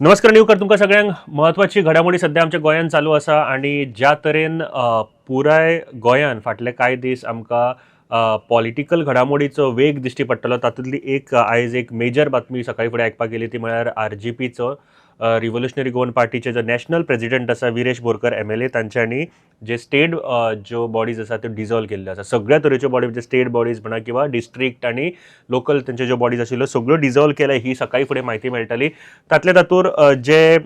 नमस्कार निवकर तुमकां सगळ्यांक. म्हत्वाची घडामोडी सध्या आमच्या गोंयांत चालू आसा आनी ज्या तरेन पुराय गोंयान फाटले कांय दीस आमकां पॉलिटिकल घडामोडीचो वेग दिश्टी पडटलो, तातूंतली एक आयज एक मेजर बातमी सकाळी फुडें आयकपाक गेली ती म्हळ्यार आरजीपीचो, रिव्होल्युशनरी गोवन पार्टीचे जो नॅशनल प्रेजिडेंट आसा विरेश बोरकर एमएलए, तांच्यांनी जे स्टेट ज्यो बॉडीज आसा त्यो डिजॉल्व केल्ल्यो आसा. सगळ्या तरेच्यो बॉडी, म्हणजे स्टेट बॉडीज म्हणा किंवा डिस्ट्रिक्ट आनी लोकल तेंच्यो ज्यो बॉडीज आशिल्ल्यो सगळ्यो डिजॉल्व केल्या, ही सकाळी फुडें म्हायती मेळटाली. तातल्या तातूर जे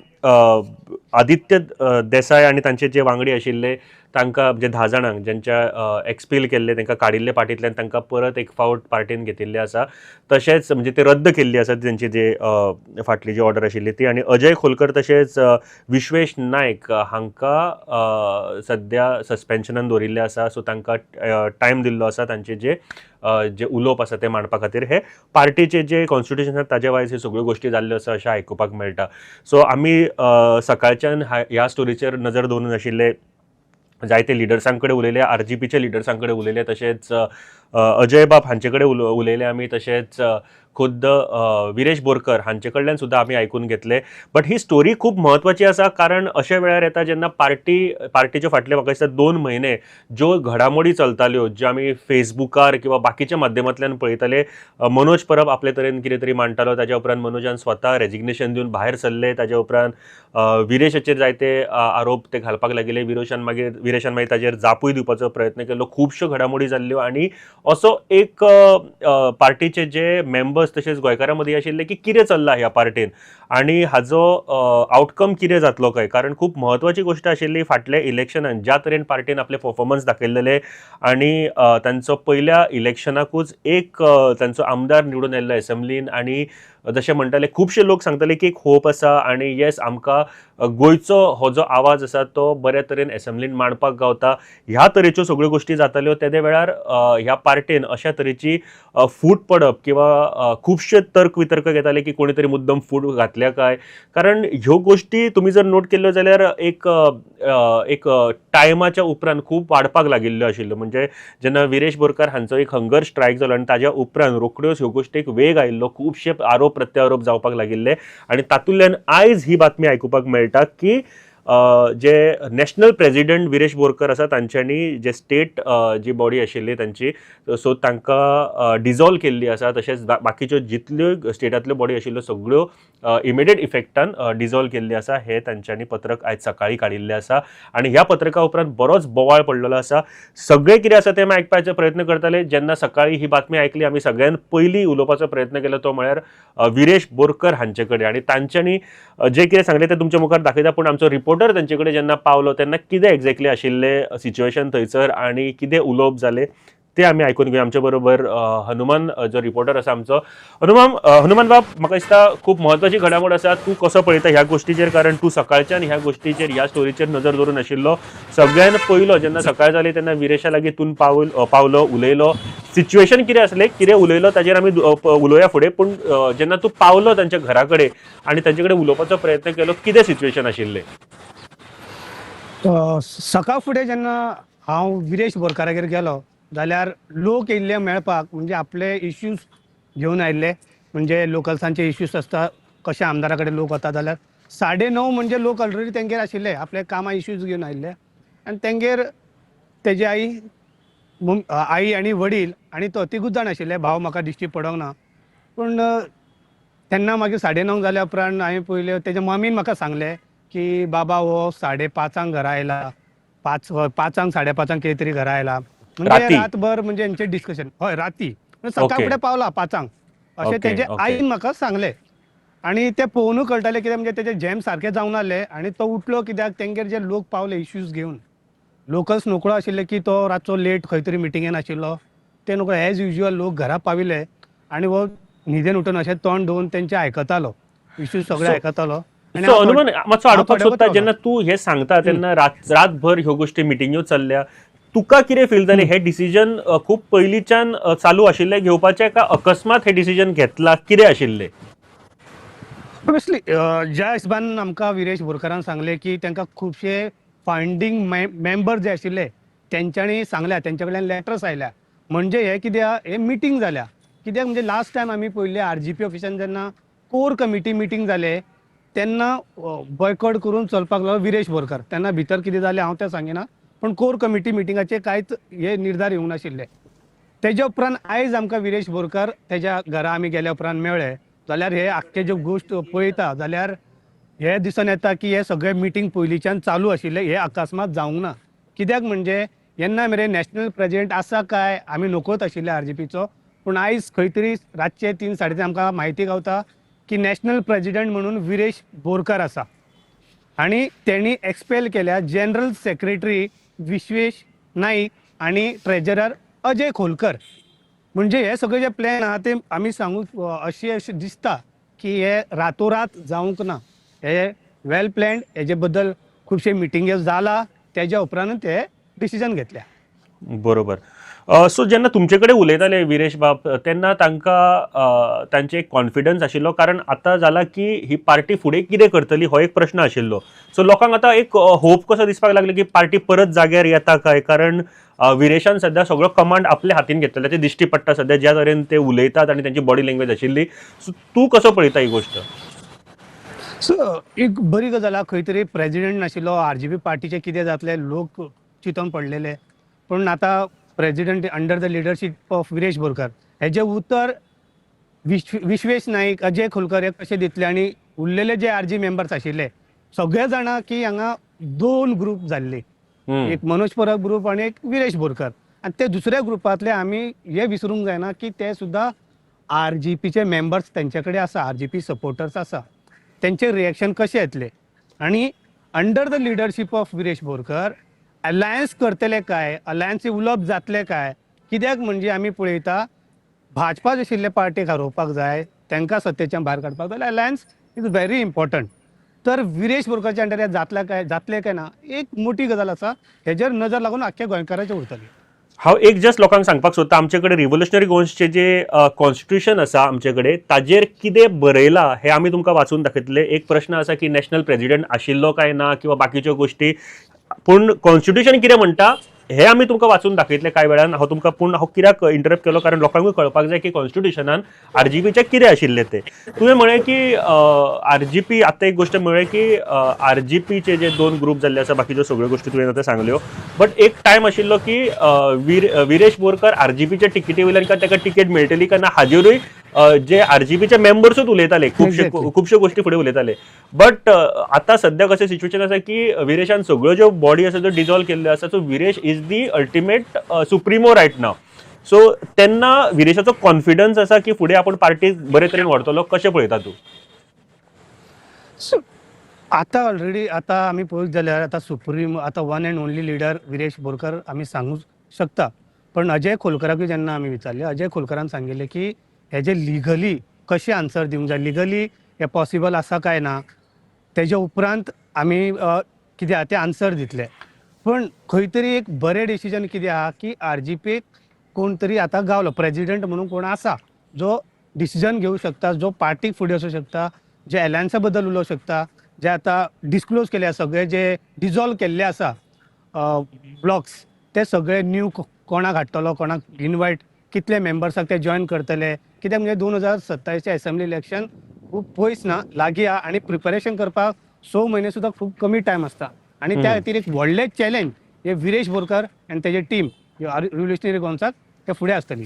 आदित्य देसाय आनी तांचे जे वांगडी आशिल्ले तांकां, म्हणजे 10 जाणांक ज्यांच्या एक्सपील केल्ले, तांकां काडिल्ले पार्टींतल्यान, तांकां परत एक फावट पार्टीन घेतिल्ले आसा. तशेंच म्हणजे ते रद्द केल्ली आसा तेंची जे फाटली जी ऑर्डर आशिल्ली ती. आनी अजय खोलकर तशेंच विश्वेश नायक हांकां सद्या सस्पेन्शनान दवरिल्ले आसा. सो तांकां टायम दिल्लो आसा तांचे जे जे उलोवप आसा तें मांडपा खातीर. हे पार्टीचे जे कॉन्स्टिट्युशन आसा ताजे वायज ह्यो सगळ्यो गोश्टी जाल्ल्यो आसा अशें आयकुपाक मेळटा. सो आमी सकाळच्यान ह्या स्टोरीचेर नजर दवरून आशिल्ले, जायते लिडर्सां कडेन उलयले, आरजीपीच्या लिडर्सां कडेन उलयले, तशेंच अजय बाब हांचे कडेन उलयले आमी, तशेंच खुद्द विरेश बोरकर हांचे कडल्यान सुद्दां आमी आयकून घेतले. बट he story खूब म्हत्वाची आसा, कारण अशे वेळार येता जेन्ना पार्टीच्यो फाटले म्हाका दिसता 2 म्हयने ज्यो घडामोडी चलताल्यो, ज्यो आमी फेसबुकार किंवा बाकीच्या माध्यमांतल्यान पळयताले, मनोज परब आपले तरेन कितें तरी मांडटालो, ताज्या उपरांत मनोजान स्वता रेजिग्नेशन दिवन भायर सरले, ताज्या उपरांत विरेशाचेर जायते आरोप ते घालपाक लागिल्ले, विरेशान मागीर ताजेर जापूय दिवपाचो प्रयत्न केलो. खुबश्यो घडामोडी जाल्ल्यो आनी असो एक पार्टीचे जे मेंबर्स तशेंच गोंयकारां मदीं आशिल्ले की कितें चल्लां ह्या पार्टीन आनी हाजो आवटकम कितें जातलो काय, कारण खूब म्हत्वाची गोश्ट आशिल्ली फाटल्या इलेक्शनान ज्या तरेन पार्टीन आपले परफॉर्मन्स दाखयल्ले आनी तांचो पयल्या इलेक्शनाकूच एक तांचो आमदार निवडून आयिल्लो एसेंब्लीन. आनी जशें म्हणटाले खुबशे लोक सांगताले की एक होप आसा आनी येस आमकां गोंयचो हो जो आवाज आसा तो बऱ्या तरेन एसेंब्लीन मांडपाक गावता, ह्या तरेच्यो सगळ्यो गोश्टी जाताल्यो. तेदे वेळार ह्या पार्टेन अशा तरेची फूट पडप किंवा खुबशे तर्क वितर्क घेताले की कोणी तरी मुद्दम फूट घातल्या काय, कारण ह्यो गोश्टी तुमी जर नोट केल्ल्यो जाल्यार एक एक टायमाच्या उपरांत खूब वाडपाक लागिल्ल्यो आशिल्ल्यो. म्हणजे जेन्ना विरेश बोरकार हांचो एक हंगर स्ट्रायक जालो आनी ताज्या उपरांत रोखड्योच ह्यो गोश्टीक वेग आयिल्लो, खुबशे आरोप प्रत्यारोप जावपाक लागिल्ले आनी तातूंतल्यान आयज ही बातमी आयकुपाक मेळटा की जे नॅशनल प्रेजिडेंट विरेश बोरकर आसा तांच्यांनी जे स्टेट जी बॉडी आशिल्ली तांची, सो तांकां डिजॉल्व केल्ली आसा. तशेंच बाकीच्यो जितल्यो स्टेटांतल्यो बॉडी आशिल्ल्यो सगळ्यो इमिडिएट इफेक्टान डिजॉल्व केल्ली आसा. हे तांच्यांनी पत्रक आयज सकाळीं काडिल्लें आसा आनी ह्या पत्रका उपरांत बरोच बोवाळ पडलेलो आसा. सगळें कितें आसा तें आमी आयकपाचो प्रयत्न करताले. जेन्ना सकाळीं ही बातमी आयकली आमी सगळ्यान पयलीं उलोवपाचो प्रयत्न केलो तो म्हळ्यार विरेश बोरकर हांचे कडेन आनी तांच्यांनी जें कितें सांगलें तें तुमच्या मुखार दाखयता. पूण आमचो रिपोर्टर तांचे कडेन जेन्ना पावलो तेन्ना कितें एक्झॅक्टली आशिल्लें सिच्युएशन थंयसर आनी कितें उलोवप जालें ते आमी आयकून घेवया. आमचे बरोबर हनुमान जो रिपोर्टर आसा आमचो, हनुमान, हनुमान बाब, म्हाका दिसता खूब म्हत्वाची घडामोड आसा. तूं कसो पळयता ह्या गोश्टीचेर, कारण तूं सकाळच्यान ह्या गोश्टीचेर, ह्या स्टोरीचेर नजर दवरून आशिल्लो. सगळ्यान पयलो जेन्ना सकाळ जाली तेन्ना विरेशा लागीं तूं पावलो, उलयलो, सिच्युएशन कितें आसलें, कितें उलयलो ताजेर आमी उलोवया फुडें. पूण जेन्ना तूं पावलो तांच्या घरा कडेन आनी तांचे कडेन उलोवपाचो प्रयत्न केलो, कितें सिच्युएशन आशिल्लें? सकाळ फुडें जेन्ना हांव विरेश बोरकारागेर गेलो जाल्यार लोक येयल्ले मेळपाक, म्हणजे आपले इश्यूज घेवन आयिल्ले, म्हणजे लोकल्सांचे इश्यूज आसता कशे आमदारा कडेन लोक वता जाल्यार 9:30 म्हणजे लोक ऑलरेडी तेंगेर आशिल्ले, आपले कामां इश्यूज घेवन आयिल्ले. आनी तेंगेर तेजी आई, आई आनी वडील आनी तो तिगूच जाण आशिल्ले. भाव म्हाका दिश्टी पडोंक ना. पूण तेन्ना मागीर 9:30 जाल्या उपरांत हांवें पयलें, तेज्या मम्मीन म्हाका सांगलें की बाबा हो 5:30 घरा आयला, 5, 5, 5:30 कितें तरी घरा आयला. म्हणजे राती? रातभर म्हणजे हेंचें डिस्कशन. हय, राती. म्हणजे सकाळ फुडें पावला 5 अशें तेजे आईन म्हाका सांगलें. आनी तें पळोवनूय कळटालें कितें म्हणजे तेजें झेम सारकें जावंक नासलें आनी तो उठलो कित्याक तेंगेर जे लोक पावले इश्यूज घेवन, लोकल्स नकळो आशिल्ले की तो रातचो लेट खंय तरी मिटिंगेन आशिल्लो, ते नकळो. एज युजल लोक घरा पाविल्ले आनी हो न्हिदेन उठून अशें तोंड धुवन तेंचें आयकतालो, इश्यूज सगळे आयकतालो. आनी सो हांव हनुमान, मातसो हांव आडोवपाक थोडे सोदता. वत जेन्ना तूं हें सांगता तेन्ना रात रातभर ह्यो गोश्टी मिटिंग्यो चल्ल्या, तुका कितें फील जालें? हें डिसिजन खूब पयलींच्यान चालू आशिल्लें घेवपाचें का अकस्मात हें डिसिजन घेतलां, कितें आशिल्लें? ऑब्वियसली ज्या हिशोबान आमकां विरेश बोरकारान सांगलें की तांकां खुबशे फावंडींग मेंबर जे आशिल्ले तेंच्यांनी सांगल्या, तेंच्या कडल्यान लेटर्स आयल्या, म्हणजे हे कितें हे मिटींग जाल्या. कित्याक म्हणजे लास्ट टायम आमी पळयल्ले आरजीपी ऑफिसान जेन्ना कोर कमिटी मिटींग जाले. तेन्ना बॉयकॉट करून चलपाक लागलो विरेश बोरकर. तेन्ना भितर कितें जालें हांव तें सांगिना, पूण कोर कमिटी मिटिंगाचे कांयच हे निर्धार येवंक नाशिल्ले. तेज्या उपरांत आयज आमकां विरेश बोरकर तेज्या घरा आमी गेल्या उपरांत मेळ्ळे जाल्यार हे आख्खे ज्यो गोश्ट पळयता जाल्यार हे दिसून येता की हे सगळे मिटींग पयलींच्यान चालू आशिल्ले, हे अकस्मात जावंक ना. कित्याक म्हणजे येन्ना मेरेन नॅशनल प्रेजिडेंट आसा काय आमी नकोच आशिल्ले आरजीपीचो, पूण आयज खंय तरी रातचे 3 साडे 3 आमकां म्हायती गावता की नॅशनल प्रेजिडेंट म्हणून विरेश बोरकर आसा आनी तेणी एक्सपेल केल्या जनरल सेक्रेटरी विश्वेश नाईक आनी ट्रेजरर अजय खोलकर. म्हणजे हे सगळे जे प्लॅन आहा ते आमी सांगू अशें अशें दिसता की हे रातोरात जावंक ना, हे वेल प्लॅन्ड, हेजे बद्दल खुबशे मिटिंग्यो जाला, तेज्या उपरांतूच हे डिसिजन घेतल्या. बरोबर. सो जेन्ना तुमचे कडेन उलयताले विरेश बाब तेन्ना तांकां तांचे एक कॉन्फिडन्स आशिल्लो, कारण आतां जाला की ही पार्टी फुडें कितें करतली हो एक प्रश्न आशिल्लो. सो लोकांक आतां एक होप कसो दिसपाक लागली की पार्टी परत जाग्यार येता काय, कारण विरेशान सद्या सगळो कमांड आपल्या हातीन घेतलेले ते दिश्टी पडटा सद्या ज्या तरेन ते उलयतात आनी तेंची बॉडी लँग्वेज आशिल्ली. सो तूं कसो पळयता ही गोश्ट? सो एक बरी गजाल आहा, खंय तरी प्रेजिडेंट नाशिल्लो आरजीपी पार्टीचे कितें जातलें लोक चिंतून पडलेले, पूण आतां president under the leadership of Viresh Borkar हेजें उतर विश्वेश नाईक अजय खोलकर हे कशें दितले आनी उरलेले जे आरजी मेंबर्स आशिल्ले सगळे जाणा की हांगा 2 ग्रूप जाल्ले, एक मनोज परब ग्रूप आनी एक विरेश बोरकर. आनी ते दुसऱ्या ग्रुपांतले आमी हे विसरूंक जायना की ते सुद्दां आरजीपीचे मेंबर्स तेंचे कडेन आसा, आरजीपी सपोर्टर्स आसा, तेंचे रिएक्शन कशें येतलें आनी under the leadership of Viresh Borkar alliance करतले काय, अलायन्स उलोवप जातलें काय, कित्याक म्हणजे आमी पळयता भाजपा आशिल्ले पार्टीक हारोवपाक जाय, तांकां सत्तेच्यान भायर काडपाक जाय जाल्यार अलायन्स is very important. तर विरेश बोरकरच्या अंडर जातले काय जातले काय ना एक मोठी गजाल आसा, हेजेर नजर लागून आख्ख्या गोंयकाराचेर उरतली. हांव एक जस्ट लोकांक सांगपाक सोदता, आमचे कडेन रिव्होल्युशनरी गोवन्सचे जे कॉन्स्टिट्युशन आसा आमचे कडेन ताजेर कितें बरयलां हें आमी तुमकां वाचून दाखयतले. एक प्रश्न आसा की नॅशनल प्रेजिडेंट आशिल्लो काय ना किंवा बाकीच्यो गोश्टी, पूण कॉन्स्टिट्युशन कितें म्हणटा हे आमी तुमकां वाचून दाखयतले कांय वेळान. हांव तुमकां पूण हांव कित्याक इंटरप्ट केलो कारण लोकांकूय कळपाक जाय की कॉन्स्टिट्युशनान आरजीपीचें कितें आशिल्लें तें. तुवें म्हळें की आरजीपी आतां एक गोश्ट म्हळें की आरजीपीचे जे 2 ग्रूप जाल्ले आसा बाकीच्यो सगळ्यो गोश्टी तुवें आतां सांगल्यो, बट एक टायम आशिल्लो की विरेश बोरकर आरजीपीच्या टिकेटी वयल्यान काय ताका टिकेट मेळटली काय ना हाजेरूय जे आरजीपीचे मेंबर्सूच उलयताले खुबशे खुबश्यो गोश्टी फुडें उलयताले. बट आतां सद्या कशें सिच्युएशन आसा की विरेशान सगळ्यो ज्यो बॉडी आसा त्यो डिजॉल्व केल्ल्यो आसा. So Viresh is the ultimate supremo right now. So तेन्ना विरेशाचो कॉन्फिडन्स आसा की फुडें आपूण पार्टी बरे तरेन व्हरतलो, कशें पळयता तूं? सो आतां ऑलरेडी आतां आमी पळयत जाल्यार आतां सुप्रीम आतां one and only leader Viresh Borkar आमी सांगूंक शकता. पण अजय खोलकराकूय जेन्ना आमी विचारलें, अजय खोलकरान सांगिल्लें की हेजे लिगली कशें आन्सर दिवंक जाय, लिगली हें पॉसिबल आसा काय ना, तेज्या उपरांत आमी कितें आहा तें आन्सर दितले. पण खंय तरी एक बरें डिसिजन कितें आहा की आरजीपीक कोण तरी आतां गावलो प्रेजिडेंट म्हणून कोण आसा जो डिसिजन घेवंक शकता, जो पार्टीक फुडें वचूंक शकता, जे एलायन्सा बद्दल उलोवंक शकता, जे आतां डिस्क्लोज केले आसा सगळे जे डिजॉल्व केल्ले आसा ब्लॉक्स ते सगळे न्यू कोणाक हाडटलो, कोणाक इनवायट, कितले मेंबर्साक ते जॉयन करतले. कित्याक म्हणजे 2027 एसेंब्ली इलेक्शन खूब पयस ना, लागीं आहा आनी प्रिपरेशन करपाक 6 म्हयने सुद्दां खूब कमी टायम आसता आनी त्या खातीर एक व्हडलें चॅलेंज हे विरेश बोरकर आनी तेजे टीम रिव्होल्युशनरी गोवन्साक ते फुडें आसतली.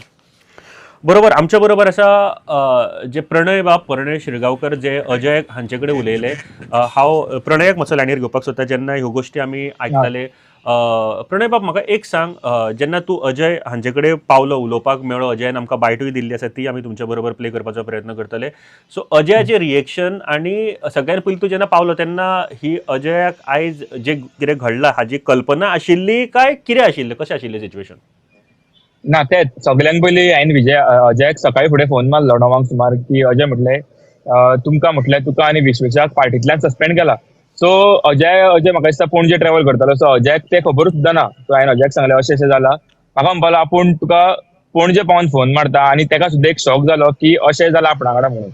बरोबर. आमच्या बरोबर आसा जे प्रणय बाब, प्रणय शिरगांवकर जे अजय हांचे कडेन उलयले. हांव प्रणयाक मातसो लायनीर घेवपाक सोदता. जेन्ना ह्यो गोश्टी आमी आयकताले, प्रणय बाब म्हाका एक सांग, जेन्ना तूं अजय हांचे कडेन पावलो, उलोवपाक मेळ्ळो, अजयान आमकां बायटूय दिल्ली आसा ती आमी तुमच्या बरोबर प्ले करपाचो प्रयत्न करतले. सो अजयाचें रिएक्शन आनी सगळ्यान पयलीं तूं जेन्ना पावलो तेन्ना ही अजयाक आयज जें कितें घडलां हाजी कल्पना आशिल्ली काय कितें आशिल्लें, कशें आशिल्लें सिच्युएशन? ना, ते सगळ्यान पयलीं हांवें विजय अजयाक सकाळी फुडें फोन मारलो 9 सुमार की अजय म्हटलें तुमकां म्हटलें तुका आनी विश्वेशाक पार्टींतल्यान सस्पेंड केला. सो अजय अजय म्हाका दिसता पणजे ट्रॅवल करतालो, सो अजयाक तें खबर सुद्दां ना. सो हांवें अजयाक सांगलें अशें अशें जालां. म्हाका म्हणपालो आपूण तुका पणजे पावन फोन मारता आनी तेका सुद्दां एक शॉक जालो की अशें जालां आपणा कडेन म्हणून.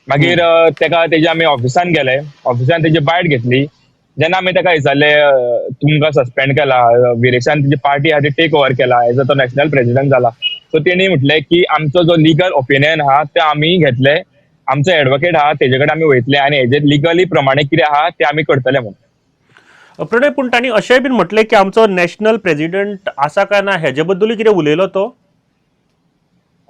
मागीर तेका तेज्या आमी ऑफिसान गेले, ऑफिसान तेजी बायट घेतली. जेन्ना आमी तेका विचारलें तुमकां सस्पेंड केला, विरेशान तेजी पार्टी आहा ती टेक ओवर केला एज अ तो नॅशनल प्रेसिडेंट जाला, सो तेणी म्हटलें की आमचो जो लिगल ओपिनियन आहा ते आमी घेतले आमचो एडवोकेट आहा तेजे कडेन आमी वयतले आनी हेजेर लिगली प्रमाणे कितें आहा ते आमी करतले म्हणून. प्रणय, पूण तांणी अशेंय बीन म्हटलें की आमचो नॅशनल प्रेसिडेंट आसा काय ना हेजे बद्दलूय कितें उलयलो तो?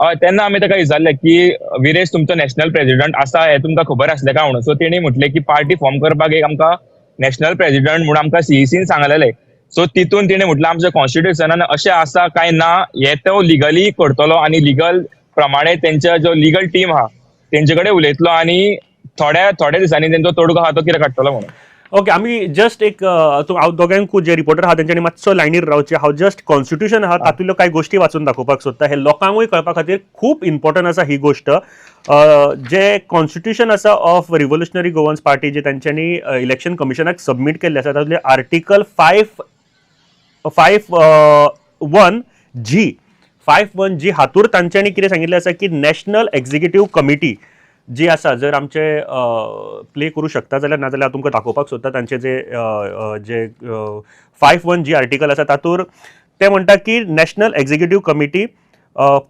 हय, तेन्ना आमी ताका विचारलें की विरेश तुमचो नॅशनल प्रेसिडेंट आसा हें तुमकां खबर आसलें काय म्हणून. सो तेणी म्हटलें की पार्टी फॉर्म करपाक एक आमकां नॅशनल प्रेसिडेंट म्हणून आमकां सीईसीन सांगलेलें. सो तितून तेणे म्हटलें आमच्या कॉन्स्टिट्युशनान अशें आसा काय ना हें तो लिगली करतलो आनी लिगल प्रमाणे तेंच्या जो लिगल टीम आहा तेंचे कडेन उलयतलो आनी थोड्या थोड्या दिसांनी तेंचो तोडगो आहा तो कितें काडटलो म्हणून. ओके, आमी जस्ट एक हांव दोगांकूय जे रिपोर्टर आहा तेंच्यांनी मातसो लायनीर रावचे. हांव जस्ट कॉन्स्टिट्युशन आहा तातूंतल्यो कांय गोश्टी वाचून दाखोवपाक सोदता. हे लोकांकूय कळपा खातीर खूब इम्पॉर्टंट आसा ही गोश्ट. जे कॉन्स्टिट्युशन आसा ऑफ रिव्होल्युशनरी गोवन्स पार्टी, जे तांच्यांनी इलेक्शन कमिशनाक सबमीट केल्ले आसा, तातूंतले आर्टिकल 5 5 1 G, 5 1 G हातूर तांच्यांनी कितें सांगिल्लें आसा की नॅशनल एक्झिक्युटीव कमिटी जी आसा, जर आमचे प्ले करूं शकता जाल्यार, नाजाल्यार हांव तुमकां दाखोवपाक सोदता तांचे जे अ, अ, जे 5 1 जी आर्टिकल आसा तातूर ते म्हणटा की national executive committee,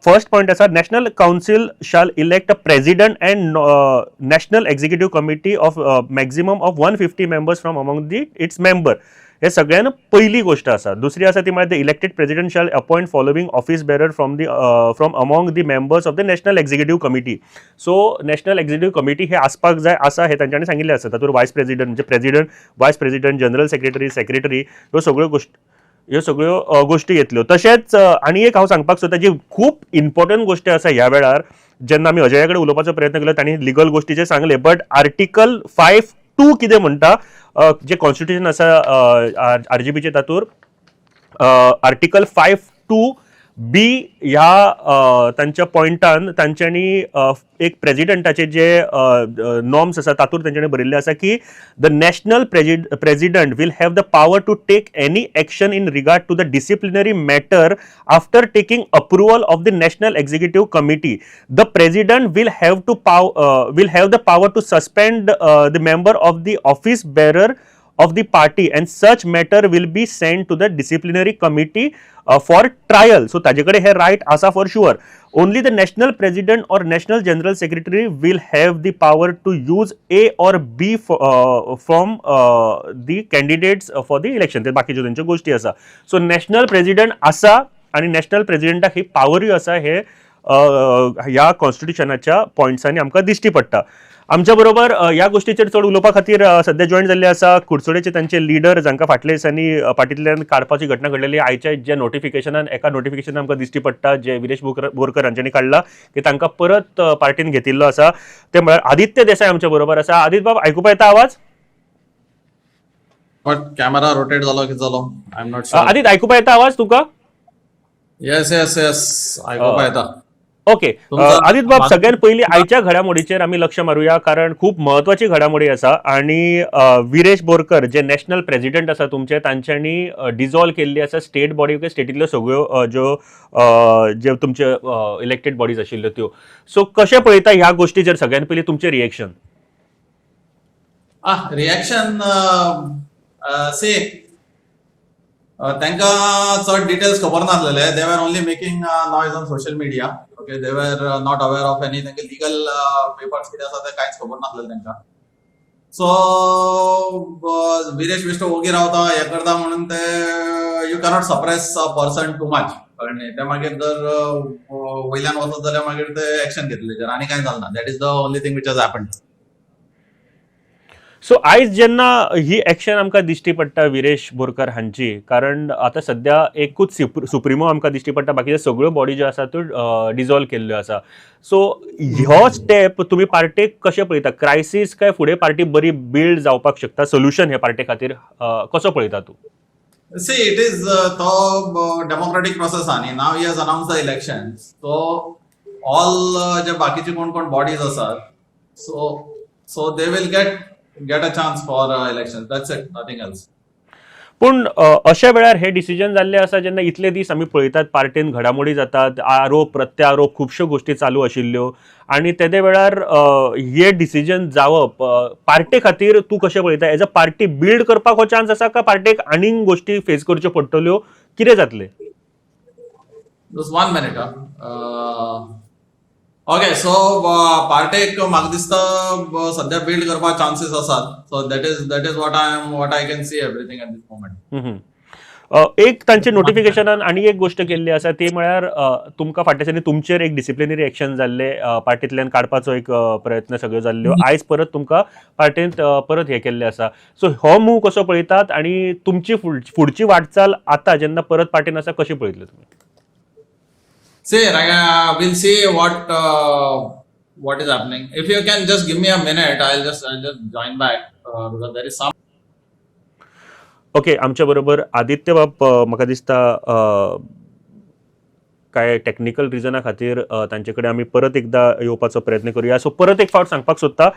first point आसा, National Council shall elect a president and national executive committee of maximum of 150 members from among the its member. हे सगळ्यान पयली गोश्ट आसा. दुसरी आसा ती म्हळ्यार the elected president shall appoint following office bearer from among the members of the national executive committee. So national executive committee हे आसपाक जाय आसा हे तांच्यांनी सांगिल्लें आसा. तातूंत वायस प्रेसिडेंट म्हणजे president, vice president, general secretary, secretary, ह्यो सगळ्यो गोश्टी येतल्यो. तशेंच आनी एक हांव सांगपाक सोदता जी खूब इम्पॉर्टंट गोश्टी आसा. ह्या वेळार जेन्ना आमी अजया कडेन उलोवपाचो प्रयत्न केलो, तांणी लिगल गोश्टीचे सांगले, बट आर्टिकल 5(2) कितें म्हणटा, जे कॉन्स्टिट्युशन आसा आरजीपीचे, तातूर आर्टिकल 5(2)(b) ह्या तांच्या पॉयंटान तांच्यांनी एक प्रेजिडेंटाचे जे नॉर्म्स आसा तातूंत तांच्यांनी बरयल्लें आसा की the national president will have the power to take any action in regard to the disciplinary matter after taking approval of the national executive committee. The president will have the power to suspend the member of the office bearer of the party and such matter will be sent to the disciplinary committee for trial. So ताजे कडेन हे right आसा for sure. Only the national president or national general secretary will have the power to use A or B from the candidates for the election. ते बाकीच्यो तेंच्यो गोश्टी आसा. So national president आसा आनी नॅशनल प्रेसिडेंटाक ही पावरूय आसा हे ह्या कॉन्स्टिट्युशनाच्या पॉयंट्सांनी आमकां दिश्टी पडटा. आमच्या बरोबर ह्या गोश्टीचेर चड उलोवपा खातीर सध्या जॉईन जाल्ले आसा कुडचडेचे तांचे लिडर, जांकां फाटल्या दिसांनी पार्टींतल्यान काडपाची घटना घडलेली. आयच्या ज्या नोटिफिकेशनान, एका नोटिफिकेशनान आमकां दिश्टी पडटा, जे विरेश बोरकर हांच्यांनी काडला की तांकां परत पार्टीन घेतिल्लो आसा, ते म्हळ्यार आदित्य देसाय आमच्या बरोबर आसा. आदित्य बाब, आयकुपा येता आवाज? बट कॅमेरा रोटेट जालो की जालो, I am not sure. Aditya, आयकुपा येता आवाज तुका? येस, आयकुपा येता. ओके. आदित्य बाब, सगळ्यात पयलीं आयच्या घडामोडीचेर आमी लक्ष मारुया, कारण खूब म्हत्वाची घडामोडी आसा आणि विरेश बोरकर जे नॅशनल प्रेसिडेंट आसा तुमचे, तांच्यांनी डिजॉल्व केल्ली आसा स्टेट बॉडी, स्टेटींतल्यो सगळ्यो ज्यो जे तुमचे इलेक्टेड बॉडीज आशिल्ल्यो त्यो. सो कशें पळयता ह्या गोश्टीचेर? सगळ्यात पयलीं तुमचें रिएक्शन? रिएक्शन, सी, तांकां चड डिटेल्स खबर नासलेले. They were only making noise on social media, okay? They were not aware of any तांकां लिगल पेपर्स कितें आसा ते कांयच खबर नासलेलें तांकां. सो विरेश बेश्टो ओगी रावता, हें करता म्हणून ते you cannot suppress a person too much, कळ्ळें न्ही? ते मागीर जर वयल्यान वचत जाल्यार मागीर ते एक्शन घेतले तेजेर आनी कांय जालना. That is the only thing which has happened. So आयज जेन्ना ही एक्शन आमकां दिश्टी पडटा विरेश बोरकर हांची, कारण आतां सद्या एकूच सुप्रिमो आमकां दिश्टी पडटा, बाकीचे सगळ्यो बॉडी ज्यो आसा त्यो डिजॉल्व केल्ल्यो आसा. सो ह्यो स्टेप तुमी पार्टेक कशें पळयता? क्रायसीस काय फुडें पार्टी बरी बिल्ड जावपाक शकता? सोल्युशन हे पार्टे खातीर कसो पळयता तूं? See, it is तो डेमोक्रेटिक प्रोसेस आहा न्ही. Now he has announce the election, so all जे बाकीचे कोण कोण बॉडीज आसात, so they will get a chance for election. That's it, nothing else. पूण अशा वेळार हे डिसिजन जाल्ले आसा, जेन्ना इतले दीस आमी पळयतात पार्टेन घडामोडी जातात, आरोप प्रत्यारोप, खुबश्यो गोश्टी चालू आशिल्ल्यो आनी तेदे वेळार हे डिसिजन जावप पार्टे खातीर तूं कशें पळयता? एज अ पार्टी बिल्ड करपाक हो चान्स आसा काय पार्टेक आनीक गोश्टी फेस करच्यो पडटल्यो? कितें जातलें? Just one minute. Okay, so पार्टेक म्हाका दिसता सध्या बिल्ड करपाक चान्सीस आसात. So that is what I can see everything at this moment. हम्म. एक तांचे नोटिफिकेशनान आनी एक गोश्ट केल्ली आसा, ती म्हळ्यार तुमकां फाटल्या दिसांनी तुमचेर एक डिसिप्लिनरी एक्शन जाल्ले, पार्टींतल्यान काडपाचो एक प्रयत्न सगळ्यो जाल्ल्यो. आयज परत तुमकां पार्टींत परत हे केल्ले आसा. सो हो मूव कसो पळयतात आनी तुमची फुडची वाटचाल आतां जेन्ना परत पार्टीन आसा, कशी पळयतले तुमी? See, we'll see what is happening. If you can just give me a minute, I'll just join back because there is some okay, आमच्या बरोबर आदित्य बाब, म्हाका दिसता काय टॅक्निकल रिजना खातीर तांचे कडेन आमी परत एकदा येवपाचो प्रयत्न करूया. सो परत एक फावट सांगपाक सोदता,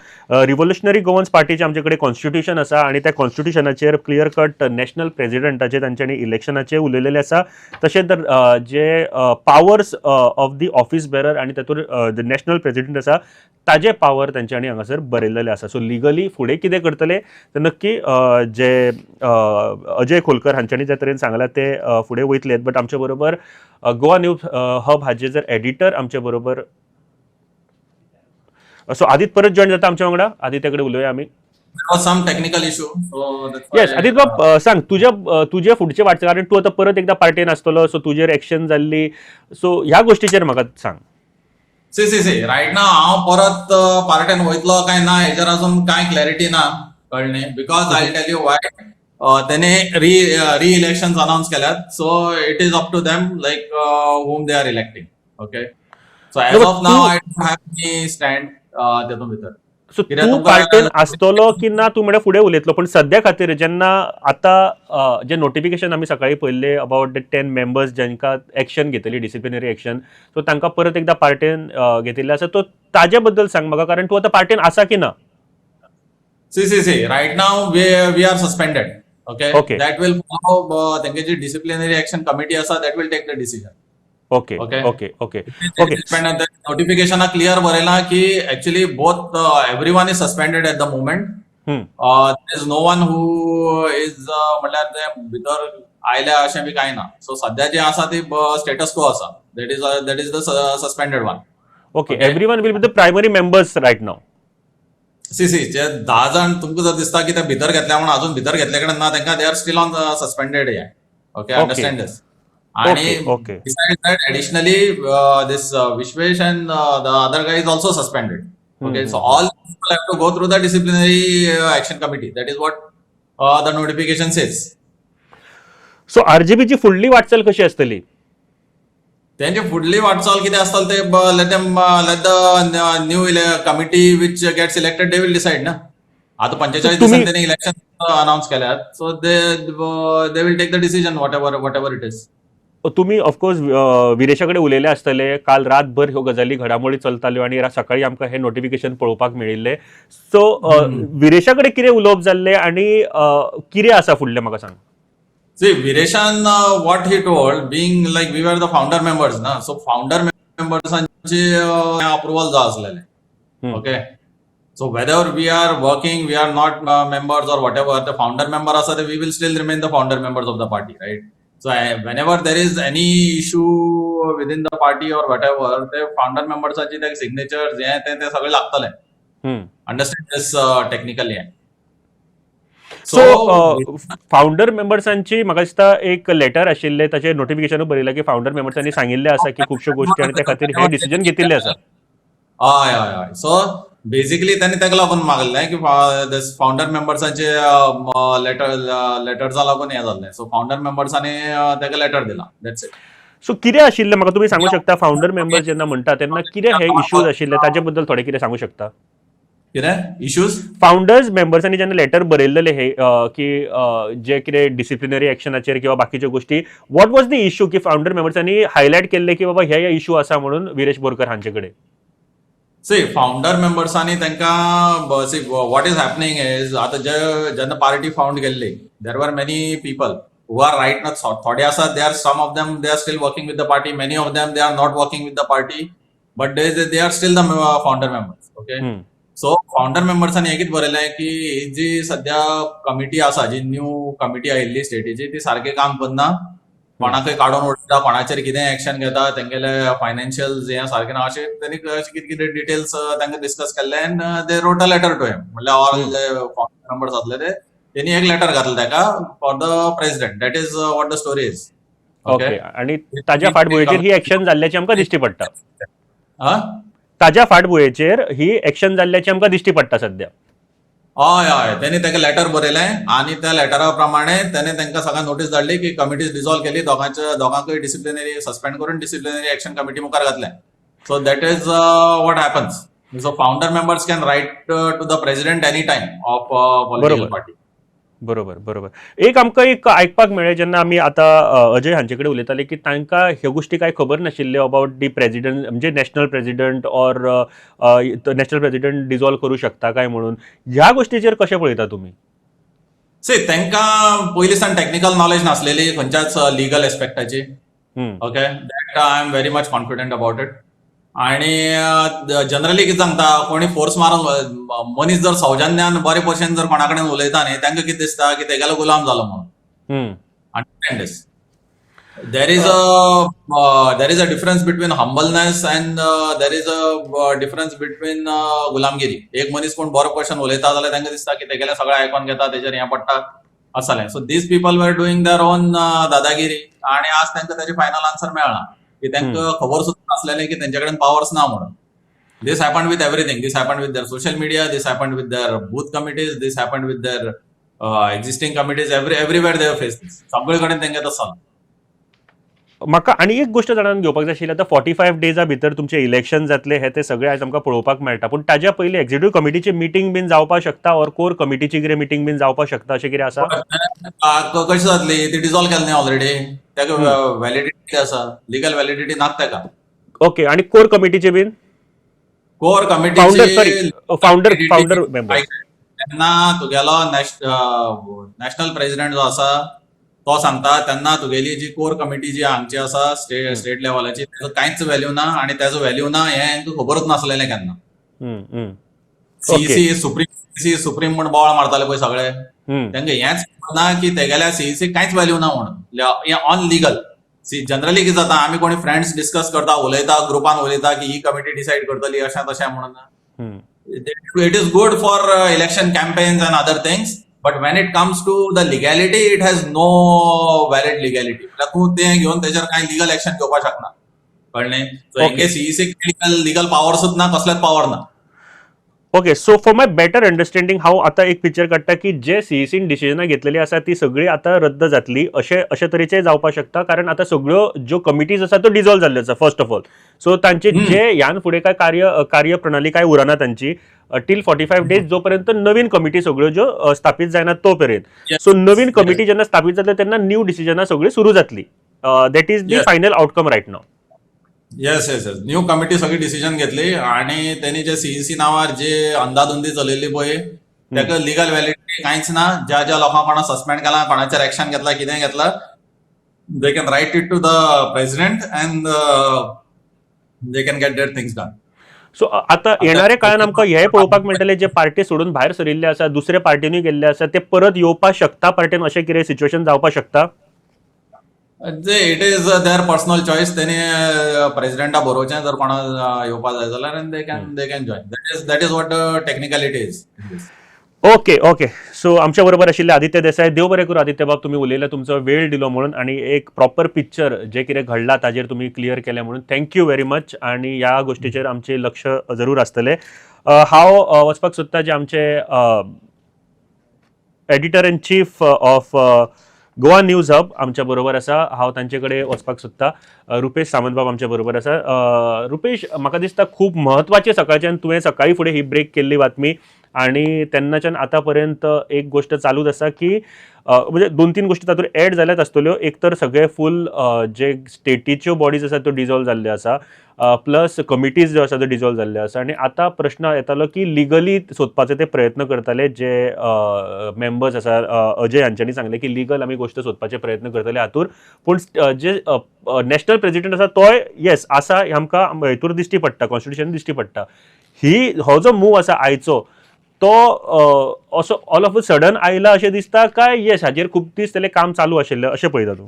रिव्होल्युशनरी गोवन्स पार्टीचे आमचे कडेन कॉन्स्टिट्युशन आसा आनी त्या कॉन्स्टिट्युशनाचेर क्लियर कट नॅशनल प्रेसिडेंटाचे तांच्यांनी इलेक्शनाचे उलयलेले आसा. तशेंच तर जे powers of the office bearer आनी तातूंत नॅशनल प्रेसिडेंट आसा, ताजे पावर तांच्यांनी हांगासर बरयलेले आसा. सो लिगली फुडें कितें करतले तर नक्की जे अजय खोलकर हांच्यांनी ज्या तरेन सांगलां ते फुडें वयतले. बट आमचे बरोबर गोवा न्यूज हब हाजे जर एडिटर आमचे बरोबर, सो आदित परत जॉईन जाता आमच्या वांगडा. आदित्य कडेन उलोवया आमी. There was some technical issue. So that's why. Yes, Aditya बाब, सांग तुज्या तुजे फुडचे वाटचाल, कारण तूं आतां परत एकदां पार्टेन आसतलो, सो तुजेर एक्शन जाल्ली, सो ह्या गोश्टीचेर म्हाका सांग. See, right now हांव परत पार्टेन वयतलो काय ना हेजेर अजून कांय क्लॅरिटी ना, कळ्ळें न्ही? Because I tell you why, तेणे री री इलेक्शन अनाउन्स केल्यात, so it is up to them, like, whom they are electing, okay? So as No, but of now I don't have any stand तेतून भितर. So कित्याक तूं तुमकां पार्टेन आसतलो की ना तूं म्हळ्यार फुडें उलयतलो, पण सद्या खातीर जेन्ना आतां जे नोटिफिकेशन आमी सकाळी पळयल्ले अबाउट the 10 members जांकां एक्शन घेतली, डिसिप्लिनरी एक्शन, सो तांकां परत एकदां पार्टेन घेतिल्लें आसा, तो ताजे बद्दल सांग म्हाका, कारण तूं आतां पार्टेन आसा की ना? See, right now we are suspended, okay? That will follow, तेंगे जी डिसिप्लिनरी एक्शन कमिटी आसा, that will take the decision. Okay. Okay. नोटिफिकेशना clear बरयला की actually both, everyone is suspended at the moment. There is no one who is, म्हणल्यार ते भितर आयल्या अशें बी कांय ना. सो सध्या जे आसा ती स्टेटस को आसा, that is the suspended one. Okay. Everyone will be the primary members right now. See, जे 10 जाण तुमकां जर दिसता की ते भितर घेतल्या म्हणून, अजून भितर घेतले कडेन ना तांकां, they are still on suspended हे, ओके? अंडरस्टँड दीस. आणि besides that, additionally, this Vishwesh and the other guy is also suspended. Okay, so all people have to go through the disciplinary action committee. That is what the notification says. So आरजीपीची फुडली वाटचाल कशी आसतली? त्यांची फुडली वाटचाल कितें आसतली ते let the new committee which gets elected, they will decide ना. आता 45 तुम्ही दिसांनी त्यांनी इलेक्शन अनाउन्स केल्यात, so they will take the decision, whatever it is. तुमी ऑफकोर्स विरेशा कडेन उलयले आसतले. काल रातभर ह्यो गजाली, घडामोडी चलताल्यो आनी सकाळी आमकां हें नोटिफिकेशन पळोवपाक मेळिल्लें. सो विरेशा कडेन कितें उलोवप जाल्लें आनी कितें आसा फुडलें, म्हाका सांग. See, Vireshan, what he told, being like we were the founder members, na? So founder members approval जाय आसलेलें. Okay. So whether we are working, we are not members or whatever, the founder member आसा ते we will still remain the founder members of the party, right? So whenever there is any issue within the party or whatever, ते founder members ते signatures हे ते ते सगळे लागतले. Understand this technically. So founder मेंबर्सांची म्हाका दिसता एक लेटर आशिल्लें, ताचेर नोटिफिकेशनूय बरयलां की फाउंडर मेंबर्सांनी सांगिल्लें आसा की खुबश्यो गोश्टी आनी त्या खातीर हें डिसिजन घेतिल्लें आसा. हय, सो बेसिकली त्यांनी ताका लागून मागलें की फाउंडर मेंबर्सांचे लेटर्सा लागून हें जाल्लें. सो फाउंडर मेंबर्सांनी ताका लेटर दिला, that's it. सो कितें आशिल्लें, म्हाका तुमी सांगू शकता? फाउंडर मेंबर्स जेन्ना म्हणटा तेन्ना कितें हे इश्यूज आशिल्ले, ताचे बद्दल थोडें कितें सांगू शकता? कितें इश्यूज? फाउंडर्स मेंबर्सांनी जेन्ना लेटर बरयल्लेले हे की जे कितें डिसिप्लिनरी एक्शनाचेर किंवा बाकीच्यो गोश्टी, what was the issue की फाउंडर मेंबर्सांनी हायलायट केल्ले की बाबा हे हे इशू आसा म्हणून विरेश बोरकर हांचे कडेन? सी, फाउंडर मेंबर्सांनी तांकां, see, what is happening is, आतां जे जेन्ना पार्टी फाउंड केल्ली, there were many people who are right now, थोडे आसात, they are, some of them, they are still working with the party, many of them, they are not working with the party, but they are still the founder members, okay? So founder मेंबर्सांनी एकच बरयलें की ही जी सध्या committee आसा, जी new committee आयिल्ली स्टेटीची, ती सारकें काम करना. कोणाकय काडून उडयता, कोणाचेर कितें एक्शन घेता, तेंगेले फायनान्शियल हें सारकें ना, अशें तेणी अशें कितें कितें डिटेल्स तांकां डिस्कस केल्ले and they wrote a letter to him. म्हणल्यार ऑल जे फाउंडर मेंबर्स आसले ते तेणी एक लेटर घातलें ताका for the president. That is what the story is. Okay, आणि ताज्या फाटभुंयेचेर ही एक्शन जाल्ल्याची आमकां दिश्टी पडटा. हा. ताज्या फाटभुंयेचेर ही एक्शन जाल्ल्याची आमकां दिश्टी पडटा सध्या. हय हय तेणी ताका लेटर बरयलें आनी त्या लेटरा प्रमाणे तेणे तांकां सगळ्यांक नोटीस धाडली की कमिटीज डिसॉल्व केली, दोगांचे दोगांकूय डिसिप्लिनरी सस्पेंड करून डिसिप्लिनरी एक्शन कमिटी मुखार घातलें. So that is what happens. So founder members can write to the president any time of political party. बरोबर बरोबर एक आमकां एक आयकपाक मेळ्ळें, जेन्ना आमी आतां अजय हांचे कडेन उलयताले की तांकां ह्यो गोश्टी कांय खबर नाशिल्ल्यो अबावट दी प्रेजिडंट, म्हणजे national president or national president dissolve करूं शकता काय म्हणून. ह्या गोश्टीचेर कशें पळयता तुमी? सी, तांकां पयलीं सावन टॅक्निकल नॉलेज नासलेली खंयच्याच legal एस्पेक्टाची. Okay, that I am very much confident about it. आणि जनरली कितें सांगता, कोणी फोर्स मारून मनीस जर सौजन्यान बरे भशेन जर कोणा कडेन उलयता न्ही, तांकां कितें दिसता की तेगेलो गुलाम जालो म्हणून. Understand this, there is a difference between humbleness and there is a difference between गुलामगिरी. एक मनीस कोण बरो क्वेश्चन उलयता जाल्यार तांकां दिसता की तेगेलें सगळें आयकोन घेता, तेजेर हें पडटा, अशें जालें. So these people were doing their own दादागिरी आणि आज तांकां ताजें फायनल आन्सर मेळ्ळा की तांकां खबर सुद्दां नासलेलें की तेंचे कडेन पावर्स ना म्हणून. This happened with everything. This happened with their social media, this happened with their booth committees, this happened with their existing committees. Everywhere they face this. सगळे कडेन तांकां तसो जालां. म्हाका आनी एक गोश्ट जाणून घेवपाक जाय आशिल्ली. आतां 45 डेजा भितर तुमचें इलेक्शन जातलें, हें तें सगळें आयज आमकां पळोवपाक मेळटा, पूण ताज्या पयलीं एक्झिक्युटीव कमिटीची मिटींग बीन जावपाक शकता ऑर कोर कमिटीची कितें मिटींग बीन जावपाक शकता, अशें कितें आसा? कशी जातली ती? डिसॉल्व केली न्ही ऑलरेडी. ताका व्हॅलिडिटी आसा? लिगल व्हॅलिडिटी ना ताका. ओके, आणि कोर कमिटीचे बीन? कोर फाउंडर, सॉरी, कमिटीची फाउंडर मेंबर. तेन्ना तुगेलो नॅशनल प्रेसिडेंट जो आसा तो सांगता, तेन्ना तुगेली जी कोर कमिटी जी हांगची आसा स्टेट लेवलाची, तेजो कांयच व्हॅल्यू ना. आणि तेजो व्हॅल्यू ना हें हांकां खबरूच नासलेलें केन्ना. सीईसी सुप्रीम, सीईसी सुप्रीम म्हूण बोवाळ मारताले पळय सगळे, तांकां हेंच खबर ना की तेगेल्या सीईसी कांयच व्हॅल्यू ना म्हणून. हें अनलिगल. सी, जनरली कितें जाता, आमी कोणी फ्रेंड्स डिस्कस करता, उलयता, ग्रुपान उलयता की ही कमिटी डिसायड करतली, अशें तशें म्हणून. It is good for election campaigns and other things, but when it comes to the legality, it has no valid legality. म्हळ्यार तूं तें घेवन तेजेर कांय लिगल एक्शन घेवपाक शकना, कळ्ळें? सो हेंगे सीईसी लिगल पावर्सूच ना, कसलेच पावर ना. Okay, so for my better understanding, हांव आतां एक पिक्चर काडटा की जे सीईसीन डिसिजनां घेतलेली आसा ती सगळी आतां रद्द जातली, अशें अशे तरेचे जावपाक शकता, कारण आतां सगळ्यो ज्यो कमिटीज आसा त्यो डिजॉल्व जाल्ल्यो आसा फर्स्ट ऑफ ऑल. सो तांचे जे ह्यान फुडें काय कार्यप्रणाली काय उरना तांची टील 45 डेज, जोपर्यंत नवीन कमिटी सगळ्यो ज्यो स्थापीत जायना तो पर्यंत. सो नवीन कमिटी जेन्ना स्थापीत जातली तेन्ना न्यू डिसिजनां सगळीं सुरू जातली. That is the final outcome right now. Yes, new committee सगळी डिसिजन घेतली आणि त्यांनी जे सीईसी नावार जे अंदाधुंदी चलयल्ली पळय, ताका लिगल व्हॅलिडिटी कांयच ना. ज्या ज्या लोकांक कोणा सस्पेंड केला, कोणाचेर एक्शन घेतला, कितें घेतला, they can write it to the president and they can get their things done. So आता येणाऱ्या काळात आमकां हे पळोवपाक मेळटलें, जे पार्टी सोडून भायर सरिल्ले आसा, दुसऱ्या पार्टीनूय गेल्ले आसा, ते परत येवपाक शकता पार्टीन, अशें कितें सिच्युएशन जावपाक शकता? जे it is their personal choice. तेणी प्रेसिडेंटा बरोवचें, जर कोणा येवपा जाय जाल्यार, and they can join. That is what technicality is. Okay, so आमच्या बरोबर आशिल्ले आदित्य देसाय. देव बरें करूं आदित्य बाब, तुमी उलयले, तुमचो वेळ दिलो म्हणून आणि एक प्रॉपर पिक्चर जे कितें घडलां ताजेर तुमी क्लियर केलें म्हणून thank you very much. आणि ह्या गोश्टीचेर आमचें लक्ष जरूर आसतलें. हांव वचपाक सोदता जे आमचे editor in chief of Goa News Hub आमच्या बरोबर आसा, हांव तांचे कडेन वचपाक सोदता. रुपेश सामंत बाब आमच्या बरोबर आसा. रुपेश, म्हाका दिसता खूब म्हत्वाचें सकाळच्यान तुवें सकाळी फुडें ही ब्रेक केल्ली बातमी आणि तेन्नाच्यान आतां पर्यंत एक गोश्ट चालूच आसा की म्हणजे दोन तीन गोश्टी तातूंत एड जाल्यात आसतल्यो. एक तर सगळे फूल जे स्टेटीच्यो बॉडीज आसा त्यो डिजॉल्व जाल्ल्यो आसा, प्लस कमिटीज ज्यो आसा त्यो डिजॉल्व जाल्ल्यो आसा आनी आतां प्रश्न येतालो की लिगली सोदपाचे ते प्रयत्न करताले जे मेंबर्स आसा. अजय हांच्यांनी सांगलें की लिगल आमी गोश्ट सोदपाचे प्रयत्न करतले हातूर, पूण जे नॅशनल प्रेसिडेंट आसा तोय येस आसा हें आमकां हितूर दिश्टी पडटा, कॉन्स्टिट्युशन दिश्टी पडटा. ही हो जो मूव आसा आयचो तो असो ऑल ऑफ अ सडन आयला अशें दिसता काय येस हाजेर खूब दीस जाले काम चालू आशिल्लें अशें पळयता तूं?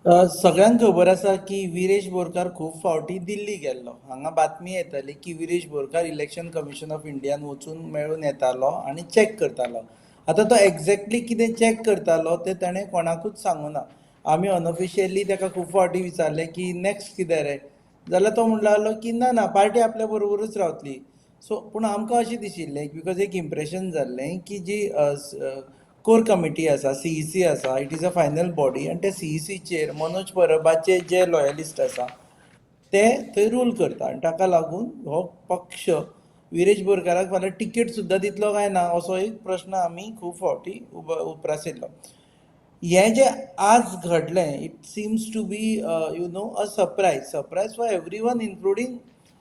सगळ्यांक खबर आसा की विरेश बोरकार खूब फावटी दिल्ली गेल्लो. हांगा बातमी येताली की Viresh Borkar election commission of इंडियान वचून मेळून येतालो आनी चॅक करतालो. आतां तो एग्जॅक्टली कितें चॅक करतालो तें ताणें कोणाकूच सांगूना. आमी अनऑफिशियली ताका खूब फावटी विचारलें की नॅक्स्ट कितें रे, जाल्यार तो म्हणूंक लागलो की ना ना, पार्टी आपल्या बरोबरूच रावतली. सो पूण आमकां अशें दिशिल्लें, because एक इम्प्रेशन जाल्लें की जी कोर कमिटी आसा, सीईसी आसा, it is a final body आनी त्या सीईसीचेर मनोज परबाचे जे लॉयलिस्ट आसा ते थंय रूल करता आनी ताका लागून हो पक्ष विरेश बोरकाराक फाल्यां तिकेट सुद्दां दितलो काय ना असो एक प्रश्न आमी खूब फावटी उप्रासिल्लो. हें जें आज घडलें, it seems to be a surprise for everyone, including,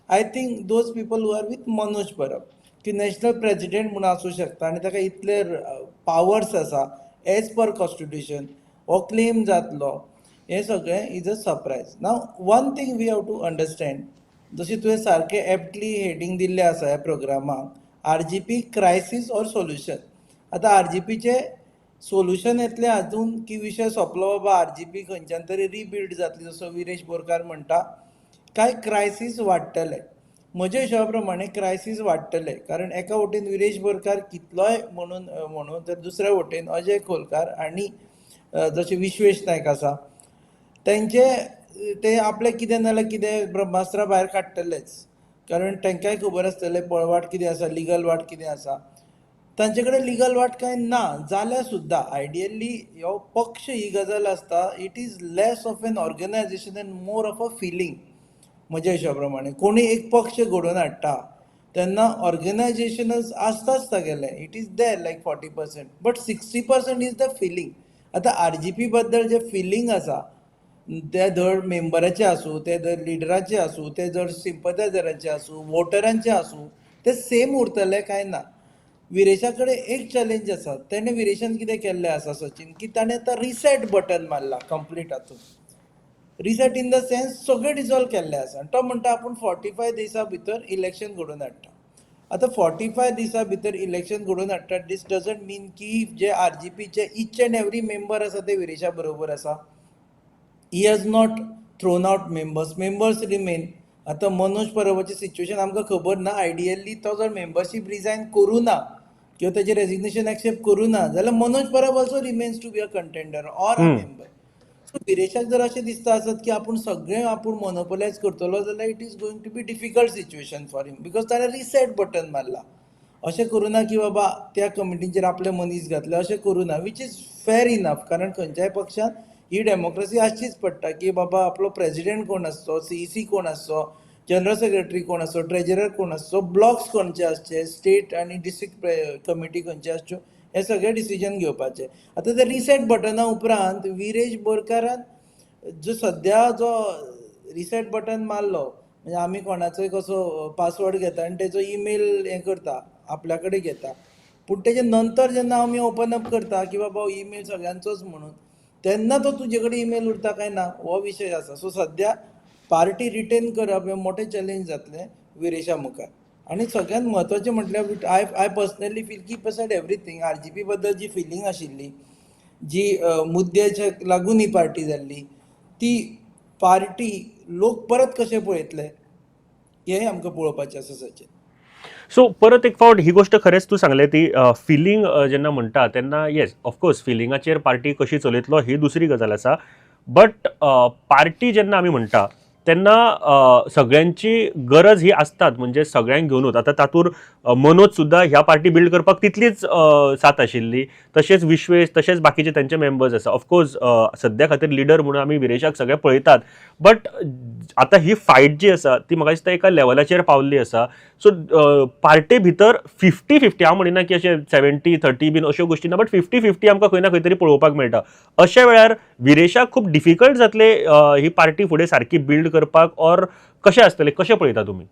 I think, those people who are with Manoj Parab, की नॅशनल प्रेजिडेंट म्हणून आसूं शकता आनी ताका इतले पावर्स आसा एज पर कॉन्स्टिट्युशन, हो क्लेम जातलो, हें सगळें is a surprise. Now one thing we have to understand, जशें तुवें सारकें एप्टली हेडींग दिल्लें आसा ह्या प्रोग्रामाक, RGP crisis or solution. आतां आरजीपीचें सोल्युशन येतलें हातून की विशय सोंपलो बाबा, आरजीपी खंयच्यान तरी रिबिल्ड जातली जसो विरेश बोरकार म्हणटा, काय क्रायसीस वाडटले? म्हज्या हिशोबा प्रमाणे क्रायसीस वाडटले, कारण एका वटेन विरेश बोरकार कितलोय म्हणून म्हणून तर दुसऱ्या वटेन अजय खोलकार आनी जशे विश्वेश नायक आसा, तेंचे ते आपले कितें ना जाल्यार कितें ब्रह्मास्त्रा भायर काडटलेच, कारण तांकांय खबर आसतलें पळवाट कितें आसा, लिगल वाट कितें आसा. तांचे कडेन लिगल वाट कांय ना जाल्यार सुद्दां आयडियली हो पक्ष ही गजाल आसता, it is less of an organization and more of a feeling. म्हज्या हिशोबा प्रमाणे कोणी एक पक्ष घडोवन हाडटा तेन्ना ऑर्गनायजेशनच आसताच तागेलें, it is there like 40%, but 60% is the feeling. आतां आरजीपी बद्दल जें फिलींग आसा ते धड मेंबराचे आसूं, ते धड लिडराचे आसूं, ते जर सिंपथायजरांचे आसूं, वोटरांचे आसूं, ते सेम उरतले काय ना? विरेशा कडेन एक चॅलेंज आसा. तेणें, विरेशान कितें केल्लें आसा सचिन, की ताणें आतां रिसेट बटन मारला कंप्लीट. हातूंत रिसेट इन the sense सगळें डिजॉल्व केल्लें आसा आनी तो म्हणटा आपूण 45 दिसां भितर इलेक्शन घडोवन हाडटा. आतां 45 दिसां भितर इलेक्शन घडोवन हाडटा, दीस डजंट मीन की जे आरजीपीचे इच एंड एवरी मेंबर आसा ते विरेशा बरोबर आसा. He has not thrown out members, members remain. आतां मनोज परबाचें सिच्युएशन आमकां खबर ना. आयडियली तो जर मेंबरशीप रिजायन करूं ना किंवा तेजें रेजिग्नेशन एक्सेप्ट करूं ना जाल्यार मनोज परब also remains to be a contender or a member. So विरेशाक जर अशें दिसता आसत की आपूण सगळें आपूण मोनोपोलायज करतलो जाल्यार it is going to be difficult situation for him, because ताणें रिसेट बटन मारला. अशें करूं ना की बाबा त्या कमिटींचेर आपले मनीस घातले, अशें करूं ना, which is fair enough, कारण खंयच्याय पक्षान ही डेमोक्रेसी आसचीच पडटा की बाबा आपलो प्रेजिडेंट कोण आसचो, सीईसी कोण आसचो, जनरल सेक्रेटरी कोण आसचो, ट्रेजरर कोण आसचो, ब्लॉक्स खंयचे आसचे, स्टेट आनी डिस्ट्रिक्ट कमिटी खंयचे आसच्यो, हे सगळे डिसिजन घेवपाचे. आतां ते रिसेट बटना उपरांत विरेश बोरकारान जो सद्या जो रिसेट बटन मारलो, म्हणजे आमी कोणाचोय कसो पासवर्ड घेता आनी तेजो ईमेल हें करता, आपल्या कडेन घेता, पूण तेजे नंतर जेन्ना आमी ओपन अप करता की बाबा ईमेल सगळ्यांचोच म्हणून, तेन्ना तो तुजे कडेन ईमेल उरता काय ना हो विशय आसा. सो सद्या पार्टी रिटेन करप हें मोठें चॅलेंज जातलें विरेशा मुखार. आनी सगळ्यांत म्हत्वाचें म्हटल्यार, I personally feel, keep aside everything, RGP बद्दल जी फिलींग आशिल्ली, जी मुद्द्याच्या लागून ही पार्टी जाल्ली, ती पार्टी लोक परत कशे पळयतले हें आमकां पळोवपाचें आसा सचिन. सो परत एक फावट ही गोश्ट खरेंच तूं सांगलें ती फिलींग जेन्ना म्हणटा तेन्ना, येस, ऑफकोर्स, फिलिंगाचेर पार्टी कशी चलयतलो ही दुसरी गजाल आसा, बट पार्टी जेन्ना आमी म्हणटा तेन्ना सगळ्यांची गरज ही आसतात, म्हणजे सगळ्यांक घेवनूच. आतां तातूंत मनोज सुद्दां ह्या पार्टी बिल्ड करपाक तितलीच साथ आशिल्ली, तशेंच विश्वेश, तशेंच बाकीचे तेंचे मेंबर्स आसा. ऑफकोर्स सद्या खातीर लिडर म्हणून आमी विरेशाक सगळे पळयतात, बट आतां ही फायट जी आसा ती म्हाका दिसता एका लेवलाचेर पावल्ली आसा. सो पार्टे भितर 50-50, हांव म्हणिना की अशें 70-30 बीन अश्यो गोश्टी ना, बट 50-50 आमकां खंय ना खंय तरी पळोवपाक मेळटा. अशा वेळार विरेशाक खूब डिफिकल्ट जातले ही पार्टी फुडें सारकी बिल्ड करपाक, ऑर कशें आसतलें, कशें पळयता तुमी?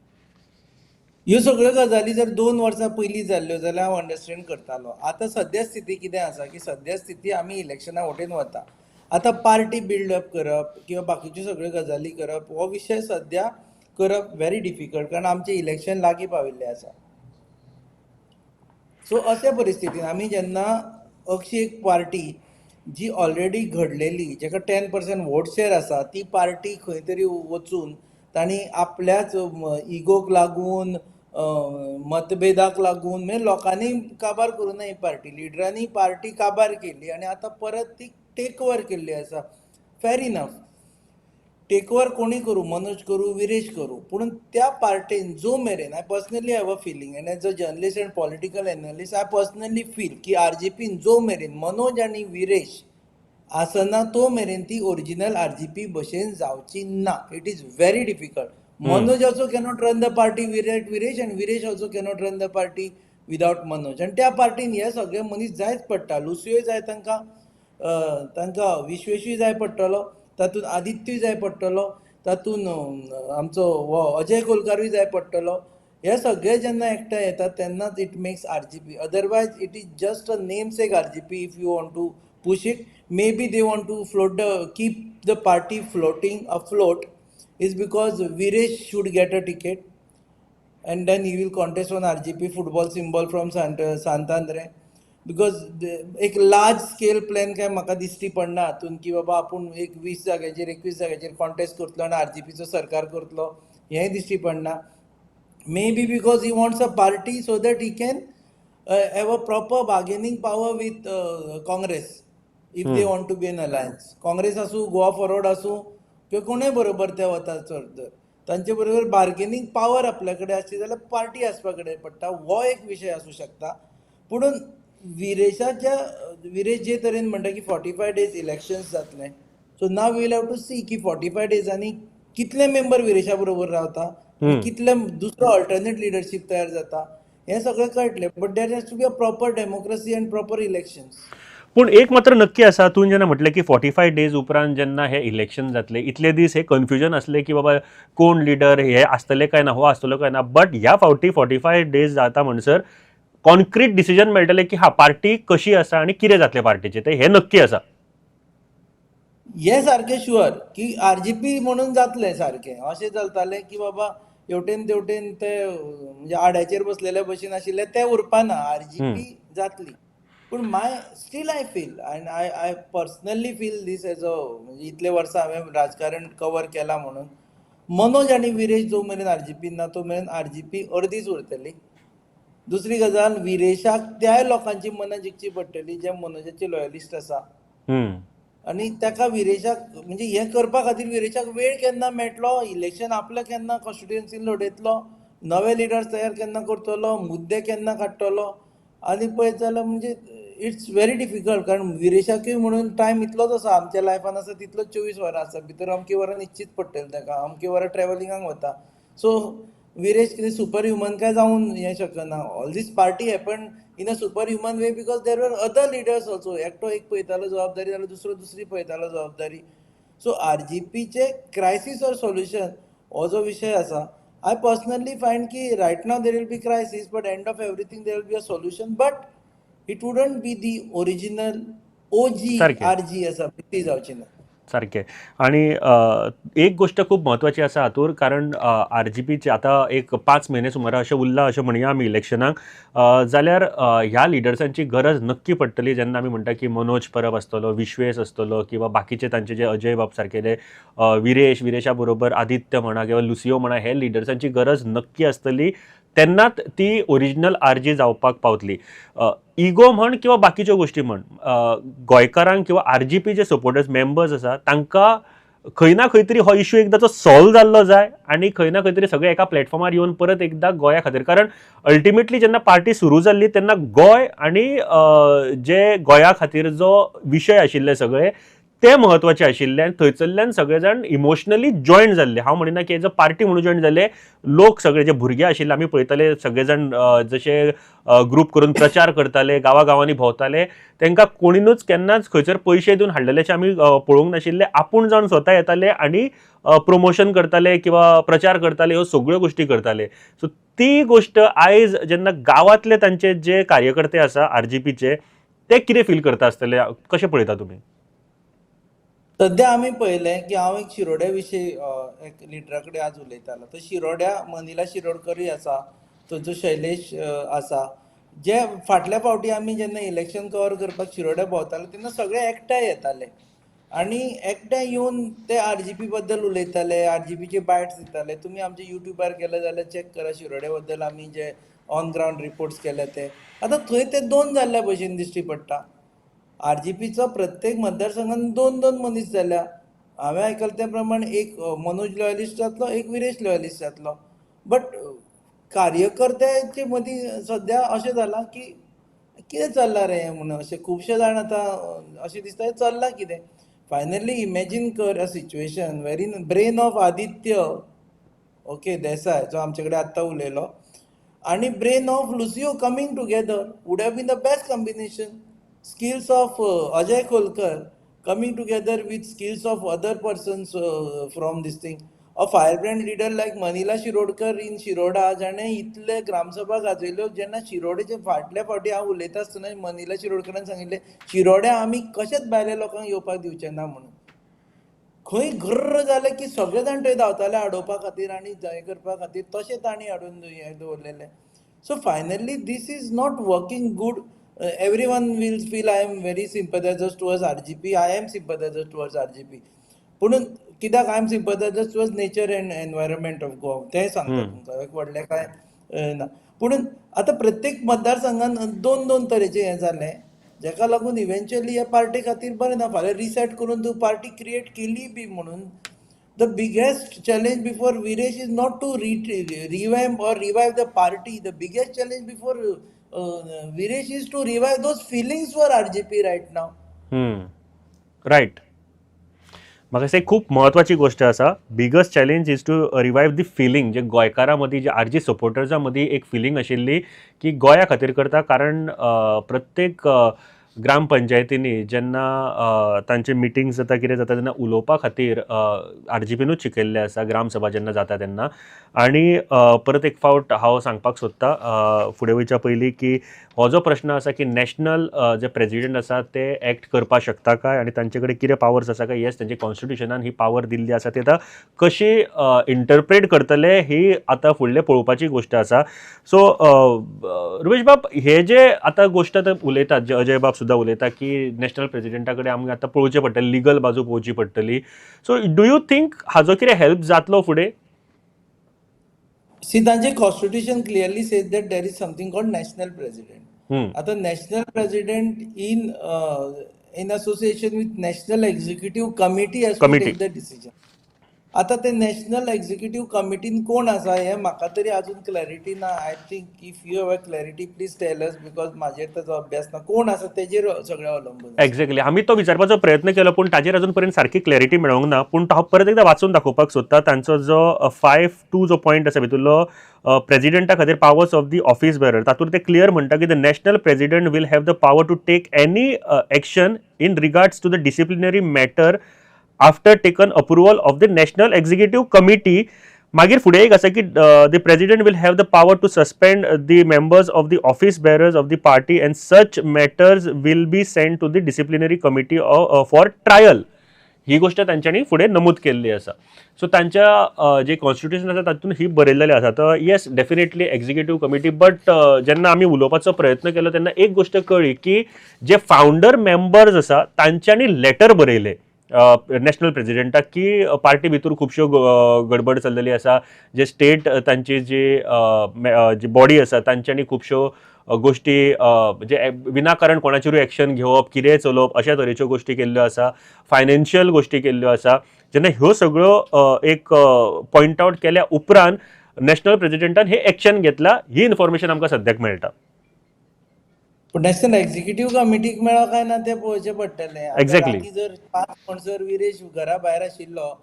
ह्यो सगळ्यो गजाली जर 2 वर्सां पयलीं जाल्ल्यो जाल्यार हांव अंडरस्टँड करतालो. आतां सद्या स्थिती कितें आसा की सद्या स्थिती आमी इलेक्शना वटेन वता. आतां पार्टी बिल्डअप करप किंवा बाकीच्यो सगळ्यो गजाली करप हो विशय सद्या करप व्हेरी डिफिकल्ट, कारण आमचें इलेक्शन लागीं पाविल्लें आसा. सो अशा परिस्थितीन आमी जेन्ना अशी एक पार्टी जी ऑलरेडी घडलेली, जेका 10% वोट शेअर आसा, ती पार्टी खंय तरी वचून तांणी आपल्याच इगोक लागून, मतभेदाक लागून, म्हणजे लोकांनी काबार करूं ना ही पार्टी, लिडरांनी पार्टी काबार केली आनी आतां परत ती टेक ओवर केल्ली आसा. फेर इनफ, टेक ओवर कोणी करूं, मनोज करूं, विरेश करूं, पूण त्या पार्टेन जो मेरेन, I personally have a feeling and as a journalist and political analyst I personally feel की आरजीपीन जो मेरेन मनोज आनी विरेश आसना तो मेरेन ती ओरिजिनल आरजीपी भशेन जावची ना. It is very difficult. Manoj also cannot run the party without Viresh and Viresh also cannot run the party without Manoj. आनी त्या पार्टीन हे सगळे मनीस जायच पडटा. लुसियोय जाय तांकां, तांकां विश्वेशूय जाय पडटलो, तातूंत आदित्यूय जाय पडटलो, तातूंत आमचो हो अजय कोलकारूय जाय पडटलो. हे सगळे जेन्ना एकठांय येतात तेन्नाच it makes RGP, otherwise it is just a namesake RGP. If you want to push it, maybe they want to float the keep the party floating afloat is because Viresh should get a ticket and then he will contest on RGP football symbol from Sant Andre, because एक large scale plan काय म्हाका दिश्टी पडना हातून की बाबा आपूण एक 20 जाग्याचेर, 21 जाग्याचेर कॉन्टेस्ट करतलो आनी आरजीपीचो सरकार करतलो, हेंय दिश्टी पडना. Maybe because he wants a party so that he can have a proper bargaining power with Congress if they want to be in alliance. Congress आसूं, गोवा फॉरवर्ड आसूं किंवा कोणूय बरोबर ते वता चड तर तांचे बरोबर बार्गेनींग पावर आपल्या कडेन आसची जाल्यार पार्टी आसपा कडेन पडटा. हो एक विशय आसूं शकता. पुणून विरेशाच्या, विरेश जे तरेन म्हणटा की 45 डेज इलेक्शन्स जातले, so now we'll have to see की 45 डेजांनी कितले मेंबर विरेशा बरोबर रावता, कितले दुसरो अल्टरनेट लिडरशीप तयार जाता, हें सगळें कळटलें. But there has to be a proper democracy and proper elections. पूण एक मात्र नक्की आसा, तूं जेन्ना म्हटलें की 45 डेज उपरांत जेन्ना हे इलेक्शन जातले, इतले दीस हे कन्फ्युजन आसले की बाबा कोण लिडर, हे आसतले काय ना, हो आसतलो काय ना, बट ह्या फावटी 45 डेज जाता म्हणसर कॉन्क्रीट डिसिजन मेळटलें की हा पार्टी कशी आसा आनी कितें जातलें पार्टीचें, ते हें नक्की आसा. हे सारकें शुअर की आरजीपी म्हणून जातलें सारकें. अशें चलतालें की बाबा हेवटेन तेवटेन ते म्हणजे आड्याचेर बसलेले भशेन आशिल्ले, ते उरपाना, आरजीपी जातली. पूण my still I feel and I personally feel this as a, म्हणजे इतले वर्सां हांवें राजकारण कवर केलां म्हणून, मनोज आनी विरेश जो मेरेन आरजीपी ना तो मेरेन आरजीपी अर्दीच उरतली. दुसरी गजाल, विरेशाक त्याय लोकांची मनां जिखची पडटली जे मनोजाचे लॉयलिस्ट आसा. आनी ताका विरेशाक, म्हणजे हें करपा खातीर विरेशाक वेळ केन्ना मेळटलो, इलेक्शन आपलें केन्ना कॉन्स्टिट्युएन्सीन लडयतलो, नवे लिडर्स तयार केन्ना करतलो, मुद्दे केन्ना काडटलो, आनी पळयत जाल्यार म्हणजे it's very difficult. कारण विरेशाकूय म्हणून टायम इतलोच आसा, आमच्या लायफान आसा तितलोच 24 वरां आसा, भितर अमकी वरां निश्चीत पडटली ताका, अमकी वरां ट्रॅवलिंगाक वता. सो विरेश कितें सुपर ह्युमन काय जावन हें शकना. All this party happen in a super human way because there were other leaders also. एकटो एक पळयतालो जबाबदारी जाल्यार दुसरो दुसरी पळयतालो जबाबदारी. सो आरजीपीचे क्रायसीस ऑर सोल्युशन हो जो विशय आसा, I personally find की right now there will be crisis, but end of everything there will be a solution, but it wouldn't be the original OG. सारकें. आरजी आसा ती जावची ना. सारकें. आनी एक गोश्ट खूब म्हत्वाची आसा हातूर, कारण आरजीपीचे आतां एक 5 म्हयने सुमार अशें उरलां अशें म्हणया आमी इलेक्शनाक, जाल्यार ह्या लिडर्सांची गरज नक्की पडटली. जेन्ना आमी म्हणटा की मनोज परब आसतलो, विश्वेश आसतलो किंवा बाकीचे तांचे जे अजय बाब सारकेले, विरेश, विरेशा बरोबर आदित्य म्हणा किंवा लुसियो म्हणा, हे लिडर्सांची गरज नक्की आसतली, तेन्नाच ती ओरिजिनल आरजी जावपाक पावतली. इगो म्हण किंवा बाकीच्यो गोश्टी म्हण, गोंयकारांक किंवा आरजीपी जे सपोर्टर्स मेंबर्स आसा तांकां खंय ना खंय तरी हो इशू एकदांचो सॉल्व जाल्लो जाय आनी खंय ना खंय तरी सगळे एका प्लॅटफॉर्मार येवन परत एकदां गोंया खातीर, कारण अल्टिमेटली जेन्ना पार्टी सुरू जाल्ली तेन्ना गोंय आनी जे गोंया खातीर जो विशय आशिल्ले सगळे ते म्हत्वाचे आशिल्ले आनी थंयसरल्यान सगळे जाण इमोशनली जॉयन जाल्ले. हांव म्हणिना की एज अ पार्टी म्हणून जॉयन जाल्ले, लोक सगळे जे भुरगे आशिल्ले आमी पळयताले सगळे जाण जशे ग्रूप करून प्रचार करताले, गांवागांवांनी भोंवताले, तांकां कोणीनूच केन्नाच खंयसर पयशे दिवन हाडलेले आमी पळोवंक नाशिल्ले. आपूण जावन स्वता येताले आनी प्रमोशन करताले किंवा प्रचार करताले, ह्यो सगळ्यो गोश्टी करताले. सो ती गोश्ट आयज जेन्ना गांवांतले तांचे जे कार्यकर्ते आसा आरजीपीचे, ते कितें फील करता आसतले, कशें पळयता तुमी? सध्या आमी पळयलें की हांव एक शिरोड्या विशीं एक लिडरा कडेन आज उलयतालो. तो शिरोड्या मनिला शिरोडकरूय आसा, थंयचो शैलेश आसा, जे फाटल्या फावटी आमी जेन्ना इलेक्शन कवर करपाक शिरोड्या भोंवताले तेन्ना सगळे एकठांय येताले आनी एकठांय येवन ते आरजीपी बद्दल उलयताले, आरजीपीचे बायट्स दिताले. तुमी आमच्या युट्यूबार गेले जाल्यार चॅक करा शिरोड्या बद्दल आमी जे ऑन ग्रावंड रिपोर्ट्स केले ते. आतां थंय ते दोन जाल्ल्या भशेन दिश्टी पडटा. आरजीपीचो प्रत्येक मतदारसंघान दोन दोन मनीस जाल्या. हांवें आयकलां ते प्रमाण एक मनोज लॉयलिस्ट जातलो, एक विरेश लॉयलिस्ट जातलो. बट कार्यकर्त्यांचे मदीं सद्या अशें जालां की कितें चल्लां रे म्हणून अशें खुबशे जाण आतां अशें दिसता चल्लां कितें. फायनली इमॅजीन कर a situation wherein brain of Aditya okay Desai जो आमचे कडेन आत्तां उलयलो आनी brain of Lucio coming together would have been the best combination. Skills of Ajay Kholkar coming together with skills of other persons from this thing. A firebrand leader like Manila Shirodkar in Shiroda, जाणें इतले ग्रामसभा गाजयल्यो. जेन्ना शिरोडेचे फाटल्या फावटी हांव उलयता आसतना मनिला शिरोडकरान सांगिल्लें, शिरोड्या आमी कशेंच भायल्या लोकांक येवपाक दिवचे ना म्हणून. खंय गर्र जालें की सगळे जाण थंय धांवताले आडोवपा खातीर आनी हें करपा खातीर, तशें तांणी हाडून हें दवरलेलें. So finally this is not working good. Everyone will feel I am very sympathizer towards RGP. I am sympathizer towards RGP. पुणून कित्याक I am sympathizer towards nature and environment of Goa तें सांगता तुमकां, एक व्हडलें कांय ना. पुणून आतां प्रत्येक मतदारसंघान दोन दोन तरेचें हें जालें, जेका लागून इवेंच्युअली ह्या पार्टी खातीर बरें ना. फाल्यां रिसेट करून तूं पार्टी क्रिएट केली बी म्हणून, the biggest challenge before Viresh is not to revamp or revive the party. The biggest challenge before Viresh is to revive those feelings for RGP right now. Right, म्हाका दिसता एक खूब म्हत्वाची गोश्ट आसा. Biggest challenge is to revive the feeling जे गोंयकारां मदीं, जे RG सपोर्टर्सां मदीं एक फिलींग आशिल्ली की गोंया खातीर करता. कारण प्रत्येक ग्रामपंचायतींनी जेन्ना तांचे मिटिंग्स जाता, कितें जाता, तेन्ना उलोवपा खातीर आरजीपीनूच शिकयल्लें आसा, ग्रामसभा जेन्ना जाता तेन्ना. आनी परत एक फावट हांव सांगपाक सोदता फुडें वयच्या पयलीं की हो जो प्रश्न आसा की नॅशनल जे प्रेजिडेंट आसा ते एक्ट करपाक शकता काय आनी तांचे कडेन कितें पावर्स आसा काय. येस, तांचे कॉन्स्टिट्युशनान ही पावर दिल्ली आसा. ती आतां कशी इंटरप्रेट करतले ही आतां फुडलें पळोवपाची गोश्ट आसा. सो रुपेश बाब, हे जे आतां गोश्ट आतां उलयतात, जे अजय बाब सुद्दां उलयता की नॅशनल प्रेजिडेंटा कडेन आमकां आतां पळोवचें पडटलें, लिगल बाजू पळोवची पडटली, सो do you think हाजो कितें हेल्प जातलो फुडें? See, तांचे constitution clearly says that there is something called national president. आता national president in association with national executive committee has to Committee. take the decision. आता ते नॅशनल एक्झिक्युटीव कमिटीन कोण आसा हें म्हाका तरी अजून क्लॅरिटी ना. I think if you have a clarity, please tell us, because म्हाजेर ताचो अभ्यास ना. कोण आसा तेजेर सगळें अवलंबून आसा. एक्झॅक्टली, आमी तो विचारपाचो प्रयत्न केलो पूण ताजेर अजून पर्यंत सारकी क्लॅरिटी मेळोंक ना. पूण हांव परत एकदा वाचून दाखोवपाक सोदता. तांचो जो 5(2) जो पॉयंट आसा, भितुरलो प्रेजिडेंटा खातीर powers of the office bearer, तातूंत ते क्लियर म्हणटा की the national president will have the power to take any action in regards to the disciplinary matter after taken approval of the national executive committee. मागीर फुडें एक आसा की the president will have the power to suspend the members of the office bearers of the party and such matters will be send to the disciplinary committee for trial. ही गोष्ट तांच्यांनी फुडें नमूद केल्ली आसा. सो तांच्या जे कॉन्स्टिट्युशन आसा तातूंत ही बरयल्लें आसा. तर yes, definitely executive committee, but जेन्ना आमी उलोवपाचो प्रयत्न केलो तेन्ना एक गोश्ट कळ्ळी की जे फावंडर मेंबर्स आसा तांच्यांनी लेटर बरयले नॅशनल प्रेजिडेंटाक की पार्टी भितर खुबश्यो गडबड चल्लेली आसा, जे स्टेट तांची जी जी बॉडी आसा तांच्यांनी खुबश्यो गोश्टी म्हणजे विनाकारण कोणाचेरूय एक्शन घेवप, कितेंय चलोवप, अशा तरेच्यो गोश्टी केल्ल्यो आसा, फायनान्शियल गोश्टी केल्ल्यो आसा. जेन्ना ह्यो सगळ्यो एक पॉयंट आवट केल्या उपरांत नॅशनल प्रेजिडेंटान हे एक्शन घेतला, ही इन्फॉर्मेशन आमकां सद्याक मेळटा. पूण नॅशनल एक्झिक्युटीव कमिटीक मेळ्ळो काय ना तें पळोवचें पडटलें आतां. राती जर 5 म्हणसर विरेश घरा भायर आशिल्लो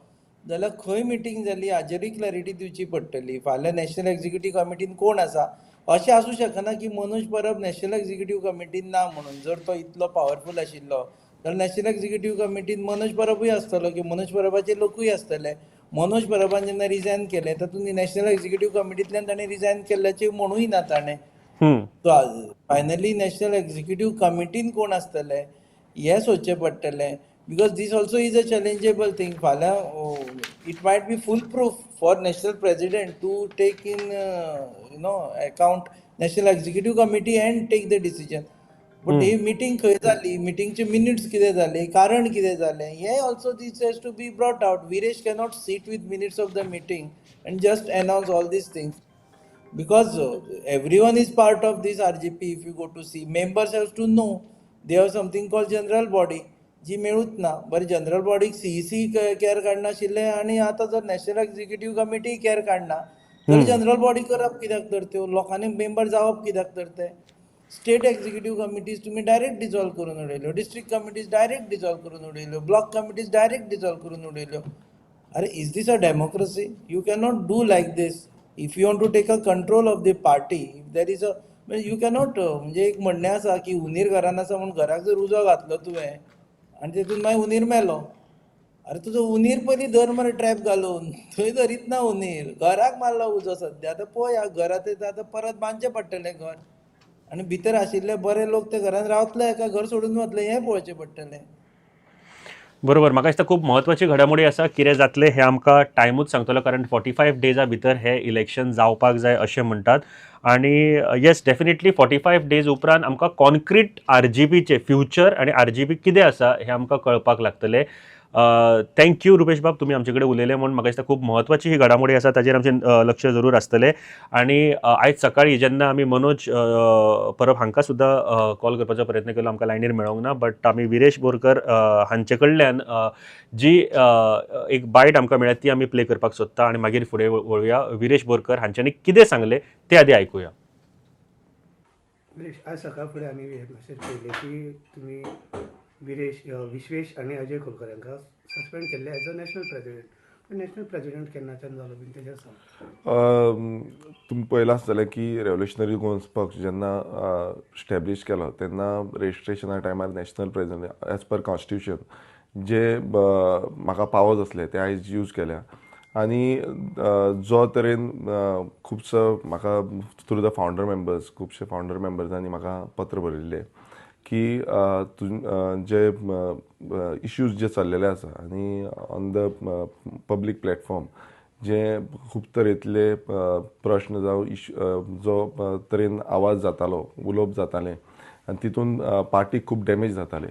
जाल्यार खंय मिटींग जाली हाजेरूय क्लॅरिटी दिवची पडटली. फाल्यां नॅशनल एक्झिक्युटीव कमिटीन कोण आसा? अशें आसूं शकना की मनोज परब नॅशनल एक्झिक्युटीव कमिटीन ना म्हणून. जर तो इतलो पावरफूल आशिल्लो जाल्यार नॅशनल एक्झिक्युटीव कमिटीन मनोज परबूय आसतलो की मनोज परबाचे लोकूय आसतले. मनोज परबान जेन्ना रिजायन केलें तातूंत नॅशनल एक्झिक्युटीव कमिटींतल्यान ताणें रिजायन केल्ल्याचें म्हणूय ना ताणें. फायनली नॅशनल एक्झिक्युटीव कमिटीन कोण आसतले हें सोदचें पडटलें, because this also is a challengeable thing. फाल्यां it might be foolproof for national president to take in account National Executive Committee and take the decision. But he meeting खंय जाली, मिटींगचे minutes कितें जाले, कारण कितें जालें, हे also this has to be brought out. Viresh cannot sit with minutes of the meeting and just announce all these things, because everyone is part of this RGP. If you go to see, members have to know they have something called general body, जी मेळूच ना. बरें, general बॉडीक CEC care काडनाशिल्ले आनी आतां जर national executive committee care काडना तर general body करप कित्याक तर? त्यो लोकांनी मेंबर जावप कित्याक तर? ते स्टेट एक्झिक्युटीव कमिटीज तुमी डायरेक्ट डिजॉल्व करून उडयल्यो, डिस्ट्रिक्ट कमिटीज डायरेक्ट डिजॉल्व करून उडयल्यो, ब्लॉक कमिटीज डायरेक्ट डिजॉल्व करून उडयल्यो. अरे, is this a democracy? You cannot do like this. If you want to take a control of the party, if there is a, you cannot. म्हणजे एक म्हणणें आसा की हुंदीर घरान आसा म्हूण घराक जर उजो घातलो तुवें आनी तेतून मागीर हुंदीर मेलो, अरे तुजो हुंदीर पयलीं धर मरे ट्रॅप घालून. थंय धरीत ना हुंदीर, घराक मारलो उजो. सद्या आतां पळय, घरात आतां परत बांदचें पडटलें घर आनी भितर आशिल्ले बरे लोक ते घरान रावतले काय घर सोडून वतले हें पळोवचें पडटलें. बरोबर. म्हाका दिसता खूब म्हत्वाची घडामोडी आसा. कितें जातलें हें आमकां टायमूच सांगतलो, कारण 45 डेजा भितर हें इलेक्शन जावपाक जाय अशें म्हणटात. आनी येस, डेफिनेटली 45 डेज उपरांत आमकां कॉन्क्रीट आरजीपीचें फ्युचर आनी आरजीपी कितें आसा हें आमकां कळपाक लागतलें. Thank you Rupesh बाब, तुमी आमचे कडेन उलयले म्हूण. म्हाका दिसता खूब म्हत्वाची ही घडामोडी आसा, ताजेर आमचें लक्ष जरूर आसतलें. आनी आयज सकाळी जेन्ना आमी मनोज परब हांकां सुद्दां कॉल करपाचो प्रयत्न केलो, आमकां लायनीर मेळोंक ना. बट आमी विरेश बोरकर हांचे कडल्यान जी एक बायट आमकां मेळ्ळ्या ती आमी प्ले करपाक सोदता आनी मागीर फुडें वळुया. विरेश बोरकर हांच्यांनी कितें सांगलें तें आदी आयकुया. विरेश, आज सकाळ फुडें आमी हे मेसेज पळयले की तुमी विरेश, विश्वेश आनी अजय खोलकर हांकां सस्पेंड केल्ले एज अ नॅशनल प्रेजिडेंट. पण नॅशनल प्रेजिडेंट केन्नाच्यान जालो बीन तेजेर सांग. तुमी पळयलां आसतलें की रेव्होल्युशनरी गोवन्स पक्ष जेन्ना स्टॅब्लिश केलो तेन्ना रजिस्ट्रेशना टायमार national president as per constitution जे म्हाका पावर्स आसले ते हांवें यूज केल्या. आनी जो तरेन खुबसो म्हाका थ्रू the founder members, खुबशे फावंडर मेंबर्सांनी म्हाका पत्र बरयल्लें की जे इश्यूज जे चल्लेले आसा आनी ऑन the public platform जे खूब तरेतले प्रश्न जावं इश्यू, जो तरेन आवाज जातालो, उलोवप जातालें आनी तितून पार्टीक खूब डॅमेज जाताले,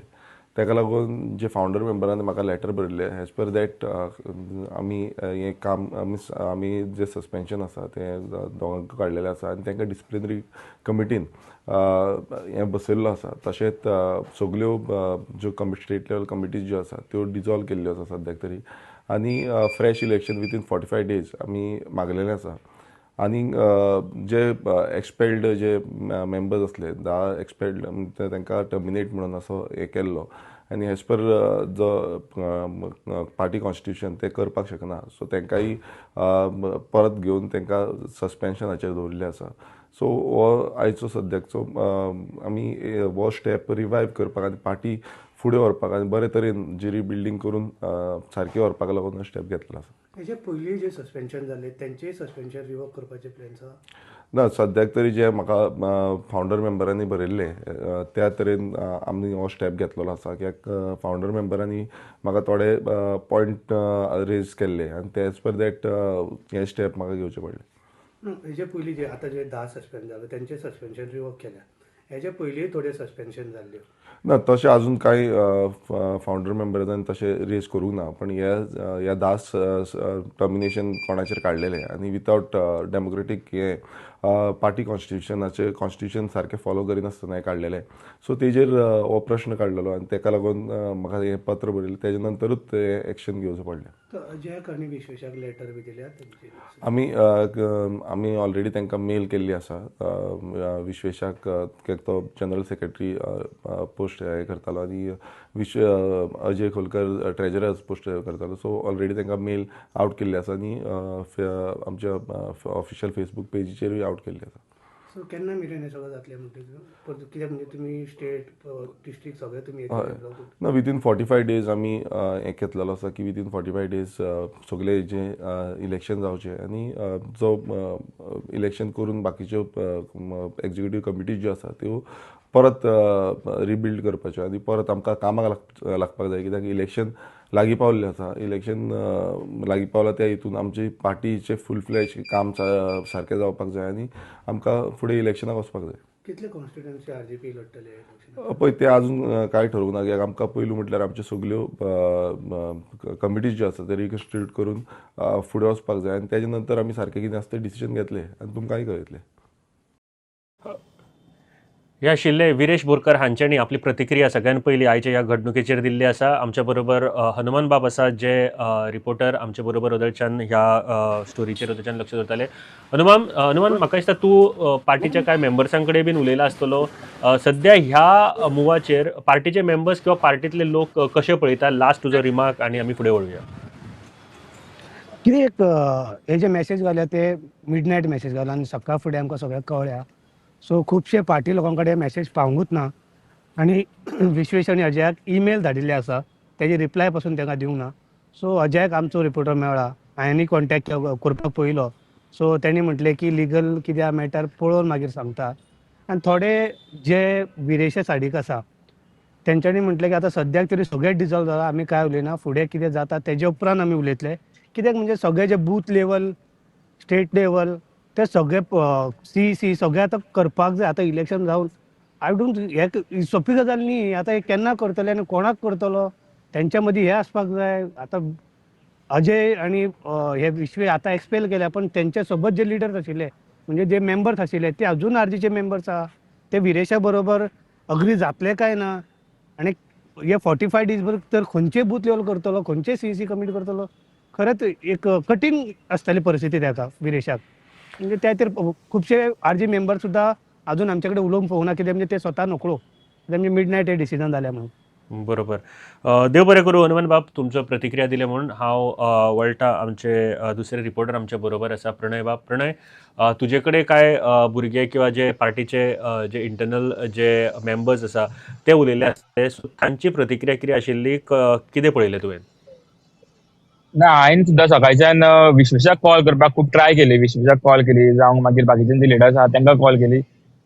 ताका लागून जे फावंडर मेंबरान म्हाका लेटर बरयल्लें, एज पर that आमी हें काम आमी जे सस्पेन्शन आसा तें दोगांक काडलेलें आसा आनी तांकां डिसिप्लिनरी कमिटीन हें बसयल्लो आसा. तशेंच सगल्यो ज्यो स्टेट लेवल कमिटीज ज्यो आसा त्यो डिजॉल्व केल्ल्यो आसा सद्याक तरी आनी fresh election within 45 days आमी मागलेलें आसा. आनी जे एक्सपेल्ड जे मेंबर्स आसले, 10 एक्सपेल्ड, तांकां टर्मिनेट म्हणून असो हें केल्लो आनी एज पर जो पार्टी कॉन्स्टिट्यूशन ते करपाक शकना, सो तांकांय परत घेवन तांकां सस्पेन्शनाचेर दवरिल्लें आसा. सो हो आयचो सद्याकचो आमी हो स्टेप रिवायव करपाक आनी पार्टी फुडें व्हरपाक आनी बरे तरेन जी रिबिल्डींग करून सारकी व्हरपाक लागून स्टेप घेतलो आसा. हेजे पयलीं जे सस्पेन्शन जाल्ले तेंचेय सस्पेन्शन रिवोक करपाचे प्लॅन्स आसा? ना, सद्याक तरी जे म्हाका फावंडर मेंबरांनी बरयल्लें त्या तरेन आमी हो स्टेप घेतलेलो आसा, कित्याक फावंडर मेंबरांनी म्हाका थोडे पॉयंट रेज केल्ले आनी ते एज पर that हे स्टेप म्हाका घेवचे पडले. ना, हेजे पयलीं जे आतां जे 10 सस्पेंड जाले तेंचे सस्पेन्शन रिवोक केल्या, हेजे पयलीं थोडे सस्पेन्शन जाल्ल्यो? ना, तशें अजून कांय फावंडर मेंबरांनी तशें रेज करूंक ना, पण ह्या 10 टर्मिनेशन कोणाचेर काडलेलें आनी वितावट डेमोक्रेटीक हें पार्टी कॉन्स्टिट्युशनाचें कॉन्स्टिट्युशन सारकें फॉलो करिनासतना हें काडलेलें. सो तेजेर हो प्रश्न काडलेलो आनी तेका लागून म्हाका हें पत्र बरयलें, तेजे नंतरूच तें एक्शन घेवचें पडलें. तर अजयाक आनी विश्वेशाक लेटर बी दिल्या तेंची? आमी ऑलरेडी तांकां मेल केल्ली आसा. विश्वेशाक, कित्याक तो जनरल सेक्रेटरी पोस्ट हें करतालो आनी अजय खोलकर ट्रेजरर्स पोस्ट करतालो. सो ऑलरेडी तांकां मेल आवट केल्ली आसा आनी आमच्या ऑफिशियल फेसबूक पेजीचेरूय आवट केल्ली आसा. सो केन्ना मेरेन हें सगळें जातलें म्हणटा? कित्याक म्हणजे तुमी स्टेट, डिस्ट्रिक्ट सगळें तुमी हय, ना, विदीन 45 डेज आमी हें घेतलेलो आसा की विदीन 45 डेज सगळे जे इलेक्शन जावचें आनी जो इलेक्शन करून बाकीच्यो एक्जिक्युटीव कमिटीज ज्यो आसा त्यो परत रिबिल्ड करपाच्यो आनी परत आमकां कामाक लागपाक जाय, कित्याक इलेक्शन लागीं पावल्लें आसा. इलेक्शन लागीं पावलां त्या हितून आमची पार्टीचें फूल फ्लॅज काम सारकें जावपाक जाय आनी आमकां फुडें इलेक्शनाक वचपाक जाय. कितले कॉन्स्टिट्युएन्सी आरजीपी लढटले? पळय, ते अजून कांय ठरोवंक ना, कित्याक आमकां पयलू म्हटल्यार आमच्यो सगल्यो कमिटीज ज्यो आसा ते रिकन्स्टिट्यूट करून फुडें वचपाक जाय आनी तेजे नंतर आमी सारकें कितें आसा तें डिसिजन घेतले आनी तुमकांय कळयतले. हे आशिल्ले विरेश बोरकर हांच्यांनी आपली प्रतिक्रिया सगळ्यान पयलीं आयच्या ह्या घडणुकेचेर दिल्ली आसा. आमच्या बरोबर हनुमान बाब आसा, जे रिपोर्टर आमचे बरोबर वदळच्यान ह्या स्टोरीचेर वदळच्यान लक्ष दवरताले. हनुमान, म्हाका दिसता तूं पार्टीच्या कांय मेंबर्सां कडेन बीन उलयला आसतलो. सद्या ह्या मुवाचेर पार्टीचे मेंबर्स किंवा पार्टीतले लोक कशे पळयता? लास्ट तुजो रिमार्क आनी आमी फुडें वळुया. कितें एक हे जे मॅसेज घाल्या ते मिडनायट मॅसेज घाला आनी सकाळ फुडें आमकां सगळ्यांक कळ्ळ्या. सो खुबशे पार्टी लोकां कडेन मॅसेज पावूंकच ना आनी विश्वेश आनी अजयाक ईमेल धाडिल्ले आसा, तेजी रिप्लाय पासून तांकां दिवंक ना. सो अजयाक आमचो रिपोर्टर मेळ्ळा, हांवें कॉन्टेक्ट करपाक पळयलो. सो तेणी म्हटलें की लिगल कितें मॅटर पळोवन मागीर सांगता. आनी थोडे जे विरेशा सायडीक आसा तेंच्यांनी म्हटलें की आतां सद्याक तरी सगळें डिजॉल्व जाला, आमी कांय उलयना, फुडें कितें जाता तेजे उपरांत आमी उलयतले. कित्याक म्हणजे सगळे जे बूथ लेवल, स्टेट लेवल ते सगळे सीईसी सगळे आतां करपाक जाय. आतां इलेक्शन जावन I don't, हे सोंपी गजाल न्ही. आतां हे केन्ना करतले आनी कोणाक करतलो तेंच्या मदीं हें आसपाक जाय. आतां अजय आनी हे विश्वे आतां एक्सपेल केल्या, पण तेंच्या सोबत जे लिडर्स आशिल्ले म्हणजे जे मेंबर्स आशिल्ले ते अजून आरजीचे मेंबर्स आहा, ते विरेशा बरोबर अग्री जातले काय ना? आनी हे 45 दीस बरोबर तर खंयचे बूथ लेवल करतलो, खंयचे सीईसी कमिटी करतलो? खरेंच एक कठीण आसतली परिस्थिती ताका विरेशाक. म्हणजे त्या खातीर खुबशे आरजी मेंबर सुद्दां अजून आमचे कडेन उलोवंक पळोवना, कित्याक म्हणजे ते स्वता नकळो, कित्याक म्हणजे मिडनायट हे डिसिजन जालें म्हणून. बरोबर. देव बरें करूं हनुमान बाब, तुमचो प्रतिक्रिया दिले म्हणून. हांव वळटा आमचे दुसरे रिपोर्टर आमचे बरोबर आसा, प्रणय बाब. प्रणय, तुजे कडेन कांय भुरगे किंवा जे पार्टीचे जे इंटरनल जे मेंबर्स आसा ते उलयले आसतले, सो तांची प्रतिक्रिया कितें आशिल्ली, कितें पळयलें तुवें? ना, हांवें सुद्दां सकाळच्यान विश्वेशाक कॉल करपाक खूब ट्राय केली. विश्वेशाक कॉल केली, जावं मागीर बाकीचे जे लिडर्स आहा तांकां कॉल केली.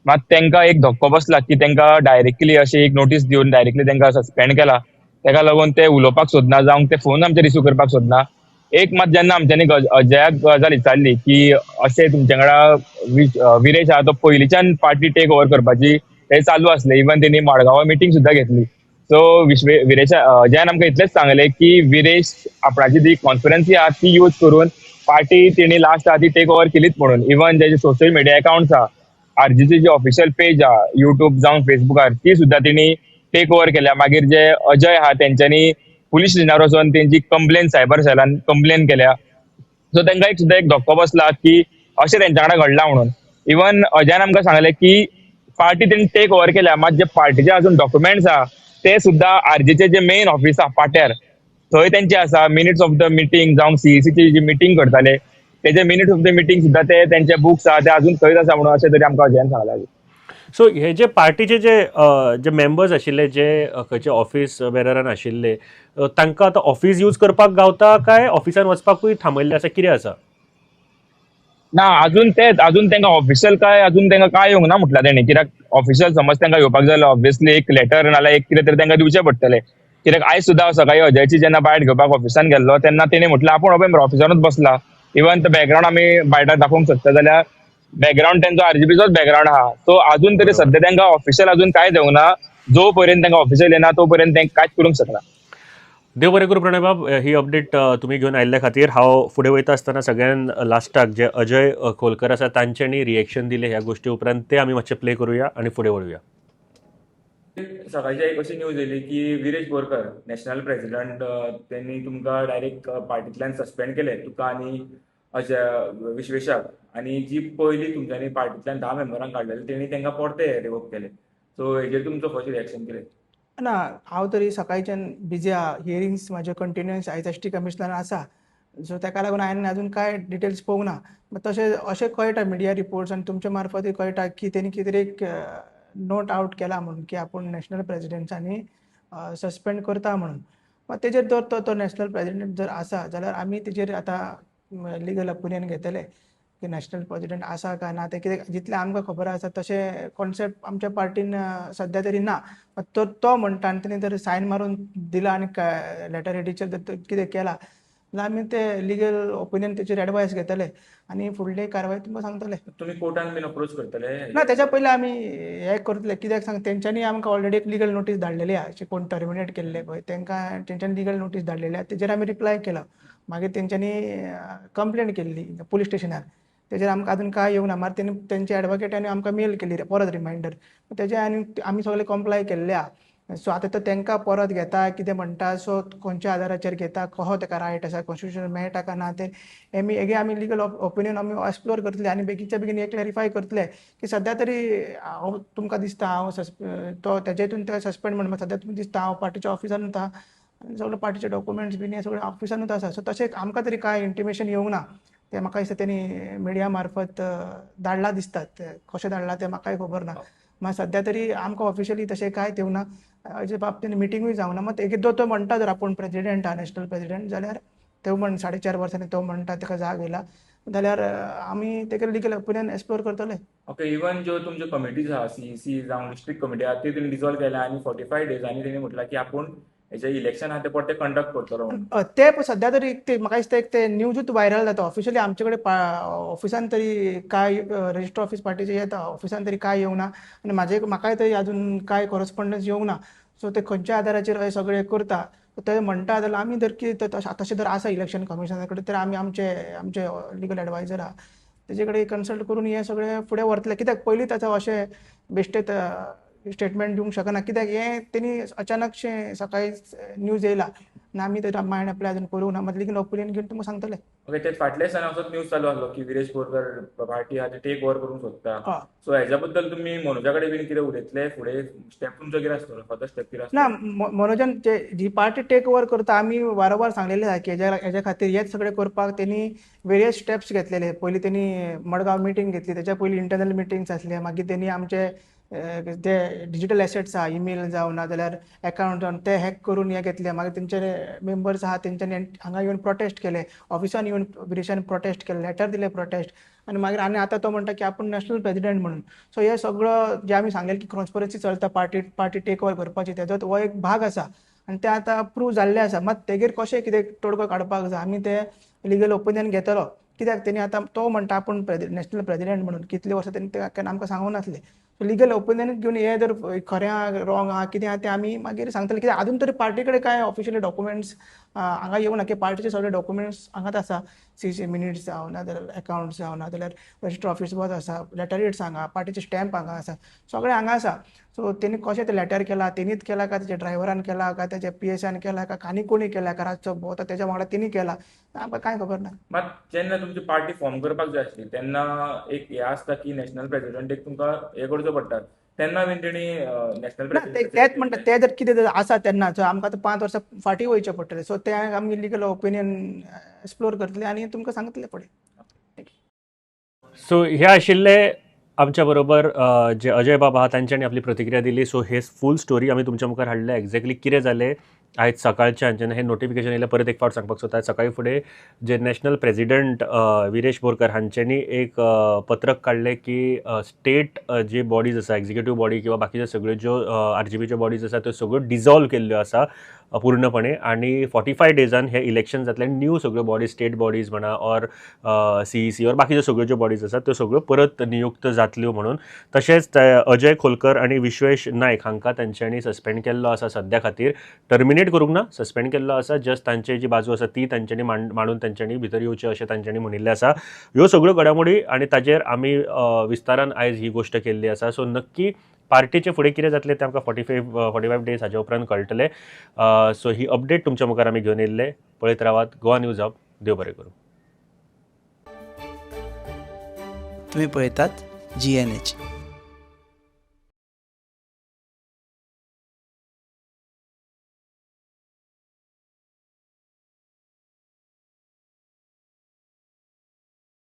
मात तांकां एक धक्को बसला की तांकां डायरेक्टली अशी एक नोटीस दिवन डायरेक्टली तांकां सस्पेंड केला. ताका लागून ते उलोवपाक सोदना, जावं ते फोन आमचे रिसीव करपाक सोदना. एक मात जेन्ना आमच्यांनी अजयाक गजाल विचारली की अशें तुमच्या वांगडा विरेश आहा तो पयलींच्यान पार्टी टेक ओवर करपाची ते चालू आसले, इवन तेणी मडगांवा मिटींग सुद्दां घेतली. सो विरेश अजयान आमकां इतलेंच सांगलें की विरेश आपणाची जी कॉन्फिडन्सी आहा ती यूज करून पार्टी तेणी लास्ट आहा ती टेक ओवर केलीच म्हणून. Even JJ social media accounts आहा, आरजीची जी ऑफिशियल पेज आहा युट्यूब जावं फेसबुकार, ती सुद्दां तेणी टेक ओवर केल्या. मागीर जे अजय आहा तेंच्यांनी पुलीस स्टेशनार वचोन तेंची कंप्लेन सायबर सेलान कंप्लेन केल्या. सो तांकां एक सुद्दां एक धक्को बसला की अशें तेंच्या वांगडा घडलां म्हणून. इवन अजयान आमकां सांगलें की पार्टी तेणी टेक ओवर केल्या, मात जे पार्टीचे अजून डॉक्युमेंट्स आहा ते सुद्दां आरजीचे जे मेन ऑफिस आहा पाट्यार थंय तेंचे आसा. मिनिट्स ऑफ the meeting जावं सीईसीची जी मिटींग करताले तेजे मिनिट्स ऑफ the meeting सुद्दां ते तेंचे बुक्स आहा ते अजून थंयच आसा म्हणून अशें तरी आमकां अजयान सांगलें. सो हे जे पार्टीचे जे जे मेंबर्स आशिल्ले, जे खंयचे ऑफिस बेररान आशिल्ले, तांकां आतां ऑफिस यूज करपाक गावता काय ऑफिसान वचपाकूय थांबयल्लें आसा, कितें आसा? ना, अजून तेच अजून तांकां ऑफिशियल काय अजून तांकां काय येवंक ना म्हटलां तेणी. कित्याक ऑफिशियल समज तांकां येवपाक जाय जाल्यार ऑब्वियसली एक लेटर नाल्यार एक कितें तरी तांकां दिवचें पडटलें. कित्याक आयज सुद्दां सकाळी अजयाची जेन्ना बायट घेवपाक ऑफिसान गेल्लो तेन्ना तेणी म्हटलें आपूण ओपन ऑफिसानूच बसला. इवन तो बॅकग्रावंड आमी बायटाक दाखोवंक सोदता जाल्यार बॅकग्रावंड तेंचो आरजीपीचोच बॅकग्रावंड आहा. सो अजून तरी सद्या तांकां ऑफिशियल अजून कांय दिवंक ना. जो पर्यंत तांकां ऑफिशियल येना तो पर्यंत तांकां कांयच करूंक शकना. देव बरें करूं प्रणय बाब, ही अपडेट तुमी घेवन आयिल्ल्या खातीर. हांव फुडें वयता आसतना सगळ्यान लास्टाक जे अजय खोलकर आसा तांच्यांनी रिएक्शन दिलें ह्या गोश्टी उपरांत ते आमी मातशें प्ले करुया आनी फुडें वळुया. सकाळची एक अशी न्यूज येयली की विरेश बोरकर नॅशनल प्रेसिडेंट त्यांनी तुमकां डायरेक्ट पार्टींतल्यान सस्पेंड केले, तुका आनी अजय विश्वेशाक. आनी जी पयली तुमच्यांनी पार्टींतल्यान 10 मेंबरांक काडलेले तेणी तांकां परते रिवोक केले. सो हेजेर तुमचो फर्स्ट रिएक्शन कितें? ना, हांव तरी सकाळच्यान बिजी आहा, हियरिंग्स म्हाजे कंटिन्युअस आयज एस टी कमिशनर आसा, सो ताका लागून हांवें अजून कांय डिटेल्स पळोवंक ना. तशें अशें कळटा मिडिया रिपोर्ट्स आनी तुमच्या मार्फतूय कळटा की तेणी कितें तरी एक नोट आवट केला म्हणून की आपूण नॅशनल प्रेसिडेंट्सांनी सस्पेंड करता म्हणून. मात तेजेर जर तो नॅशनल प्रेसिडेंट जर आसा जाल्यार आमी तेजेर आतां लिगल ओपिनियन घेतले. की नॅशनल प्रेजिडंट आसा काय ना तें, कित्याक जितलें आमकां खबर आसा तशें कॉन्सेप्ट आमच्या पार्टीन सद्या तरी ना. तो तो म्हणटा आनी तेणी जर सायन मारून दिला आनी लेटर हेडीचेर जर कितें केलां जाल्यार आमी ते लिगल ओपिनियन तेचेर एडवायस घेतले आनी फुडली कारवाय तुमकां सांगतले. तुमी कोर्टान बीन अप्रोच करतले? ना, तेच्या पयलीं आमी हें करतले, कित्याक सांग, तेंच्यांनी आमकां ऑलरेडी एक लिगल नोटीस धाडलेली आहा, अशें कोण टर्मिनेट केल्ले पळय तेंकां तेंच्यांनी लिगल नोटीस धाडलेली आहा, तेजेर आमी रिप्लाय केला. मागीर तेंच्यांनी कंप्लेन केल्ली पुलीस स्टेशनार, तेजेर आमकां आजून कांय येवंक ना. मात तेणी तेंच्या एडवोकेटांनी आमकां मेल केली परत रिमायंडर, तेजे आनी आमी सगळे कंप्लाय केल्ले आहा. सो आतां तो तेंकां परत घेता कितें म्हणटा, सो खंयच्या आदाराचेर घेता, कसो तेका रायट आसा, कॉन्स्टिट्युशन मेळटा काय ना तें आमी एगे आमी लिगल ओपिनियन आमी एक्सप्लोर करतले आनी बेगीनच्या बेगीन हें क्लॅरिफाय करतले की सद्या तरी हांव तुमकां दिसता हांव तो तेजे हितून ते सस्पेंड म्हण सद्या तुमकां दिसता हांव पार्टीच्या ऑफिसानूच आहा आनी सगळे पार्टीचे डॉक्युमेंट्स बीन हे सगळे ऑफिसानूच आसा. सो तशें आमकां तरी कांय इंटिमेशन येवंक ना, तें म्हाका दिसता तेणी मिडिया मार्फत धाडलां दिसता, तें कशें धाडलां तें म्हाकाय खबर ना. मात सद्या तरी आमकां ऑफिशियली तशें कांय येवंक ना, हेजे बाबतीन मिटिंगूय जावंक ना. मात एकदां तो म्हणटा जर आपूण प्रेजिडेंट आहा, नॅशनल प्रेजिडेंट, जाल्यार तो म्हण 4.5 वर्सांनी तो म्हणटा तेका जाग येयला जाल्यार आमी तेका लिगल ओपिनियन एक्सप्लोर करतले. ओके, इवन ज्यो तुमच्यो कमिटीज आहा, सीईसी जावं डिस्ट्रिक्ट कमिटी आहा, ती तेणी डिजॉल्व केल्या आनी 45 डेजांनी तेणी म्हटलां की आपूण हेजे इलेक्शन आहा ते परते कंडक्ट करतलो. ते सद्या तरी ते म्हाका दिसता एक ते न्यूजूच व्हायरल जाता. ऑफिशियली आमचे कडेन ऑफिसान तरी कांय रजिस्टर ऑफिस पार्टीचे येता, ऑफिसान तरी कांय येवंक ना आनी म्हाजे म्हाकाय तरी आजून कांय कॉरस्पोंडन्स येवंक ना. सो ते खंयच्या आदाराचेर हे सगळें करता ते म्हणटा जाल्यार आमी जर कितें तशें जर आसा इलेक्शन कमिशना कडेन तर आमी आमचे आमचे लिगल एडवायजर आहा तेजे कडेन कन्सल्ट करून हें सगळें फुडें व्हरतले. कित्याक पयलींच आतां अशें बेश्टेच स्टेटमेंट दिवंक शकना, कित्याक हें तेणी अचानकशें सकाळी न्यूज येयला आनी आमी ते मायंड अप्लाय अजून करूंक ना. मात लिगल ओपिनियन घेवन तुमकां सांगतले. ओके, ते फाटल्या दिसांनी असोच न्यूज चालू आसलो की विरेश बोरकर पार्टी आहा ती टेक ओवर करूंक सोदता. सो हेज्या बद्दल तुमी मनोजा कडेन बीन कितें उलयतले? फुडें स्टेप तुमचो कितें आसतलो, फर्दर स्टेप कितें आसतलो? ना, मनोजान जी पार्टी टेक ओवर करता आमी वारंवार सांगलेलें आहा की हेज्या खातीर हेच सगळें करपाक तेणी वेरियस स्टेप्स घेतलेले. पयलीं तेणी मडगांव मिटींग घेतली, तेच्या पयलीं इंटरनल मिटिंग्स आसले, मागीर तेणी आमचे ते डिजिटल एसेट्स आहा, इमेल जावं ना जाल्यार एकावंट जावन ते हॅक करून हें घेतले. मागीर तेंचे मेंबर्स आहा तेंच्यांनी हांगा येवन प्रोटेस्ट केले, ऑफिसान येवन विरेशान प्रोटेस्ट केले, लेटर दिले प्रोटेस्ट, आनी मागीर आनी आतां तो म्हणटा की आपूण नॅशनल प्रेजिडेंट म्हणून. सो हे सगळं जें आमी सांगलें की कॉन्स्पिरसी चलता पार्टी पार्टी टेक ओवर करपाची, तेजो हो एक भाग आसा आनी तें आतां प्रूव जाल्लें आसा. मात तेगेर कशें कितें तोडगो काडपाक जाय आमी तें लिगल ओपिनियन घेतलो, कित्याक तेणी आतां तो म्हणटा आपूण नॅशनल प्रेजिडेंट म्हणून कितले वर्सां तेणी केन्ना आमकां सांगूंक नासलें. लिगल ओपिनियन घेवन हें जर खरें आहा रॉंग आहा कितें आहा तें आमी मागीर सांगतले. कित्याक आजून तरी पार्टी कडेन कांय ऑफिशियली डॉक्युमेंट्स हांगा येवंक ना की पार्टीचे सगळे डॉक्युमेंट्स हांगाच आसा, सीसी मिनिट्स जावं ना जाल्यार एकावंट्स जावं ना जाल्यार रजिस्टर ऑफिस बस आसा, लेटर हेड्स हांगा, पार्टीचे स्टॅम्प हांगा आसा, सगळें हांगा आसा. सो तेणी कशें तें लेटर केलां, तेणीच केलां काय तेच्या ड्रायव्हरान केलां काय तेच्या पी.एसान केलां काय आनी कोणी केलां काय रातचो भोंवता तेच्या वांगडा तेणी केलां, आमकां कांय खबर ना. मात जेन्ना तुमची पार्टी फॉर्म करपाक जाय आसली तेन्ना एक हें आसता की नॅशनल प्रेजिडेंट एक तुमकां हें करचो पडटा, तेन्ना बीन तेणी नॅशनल प्रेजिडेंट तेच म्हणटा ते जर कितें जर आसा तेन्ना सो आमकां आतां 5 वर्सां फाटीं वयचें पडटलें. सो तें आमी लिगल ओपिनियन एक्सप्लोर करतले आनी तुमकां सांगतले फुडें. सो हे आशिल्ले आमच्या बरोबर जे अजय बाबा आहा तांच्यांनी आपली प्रतिक्रिया दिली. सो हे फूल स्टोरी आमी तुमच्या मुखार हाडल्या, एक्झॅक्टली कितें जालें आयज सकाळच्यान जेन्ना हें नोटिफिकेशन येयलें. परत एक फावट सांगपाक सोदता, सकाळी फुडें जे नॅशनल प्रेजिडंट विरेश बोरकर हांच्यांनी एक पत्रक काडलें की स्टेट जे बॉडीज आसा, एक्झिक्युटीव बॉडी किंवा बाकीच्यो सगळ्यो ज्यो आरजीपीच्यो बॉडीज आसा त्यो सगळ्यो डिजॉल्व केल्ल्यो आसा पूर्णपणे आनी 45 डेजान हे इलेक्शन जातलें आनी न्यू सगळ्यो बॉडीज, स्टेट बॉडीज म्हणा ऑर सीईसी ऑर बाकीच्यो सगळ्यो ज्यो बॉडीज आसा त्यो सगळ्यो परत नियुक्त जातल्यो म्हणून. तशेंच अजय खोलकर आनी विश्वेश नायक हांकां तांच्यांनी सस्पेंड केल्लो आसा सद्या खातीर, टर्मिनेट करूंक ना, सस्पेंड केल्लो आसा, जस्ट तांची जी बाजू आसा ती तांच्यांनी मांडून तांच्यांनी भितर येवचें अशें तांच्यांनी म्हणिल्लें आसा. ह्यो सगळ्यो घडामोडी आनी ताजेर आमी विस्तारान आयज ही गोश्ट केल्ली आसा. सो नक्की पार्टीचे फुडें कितें जातलें तें आमकां 45 डेज हाज्या उपरांत कळटलें. सो ही अपडेट तुमच्या मुखार आमी घेवन येयल्ले. पळयत रावात गोवा न्यूज हब. देव बरें करूं. तुमी पळयतात GNH.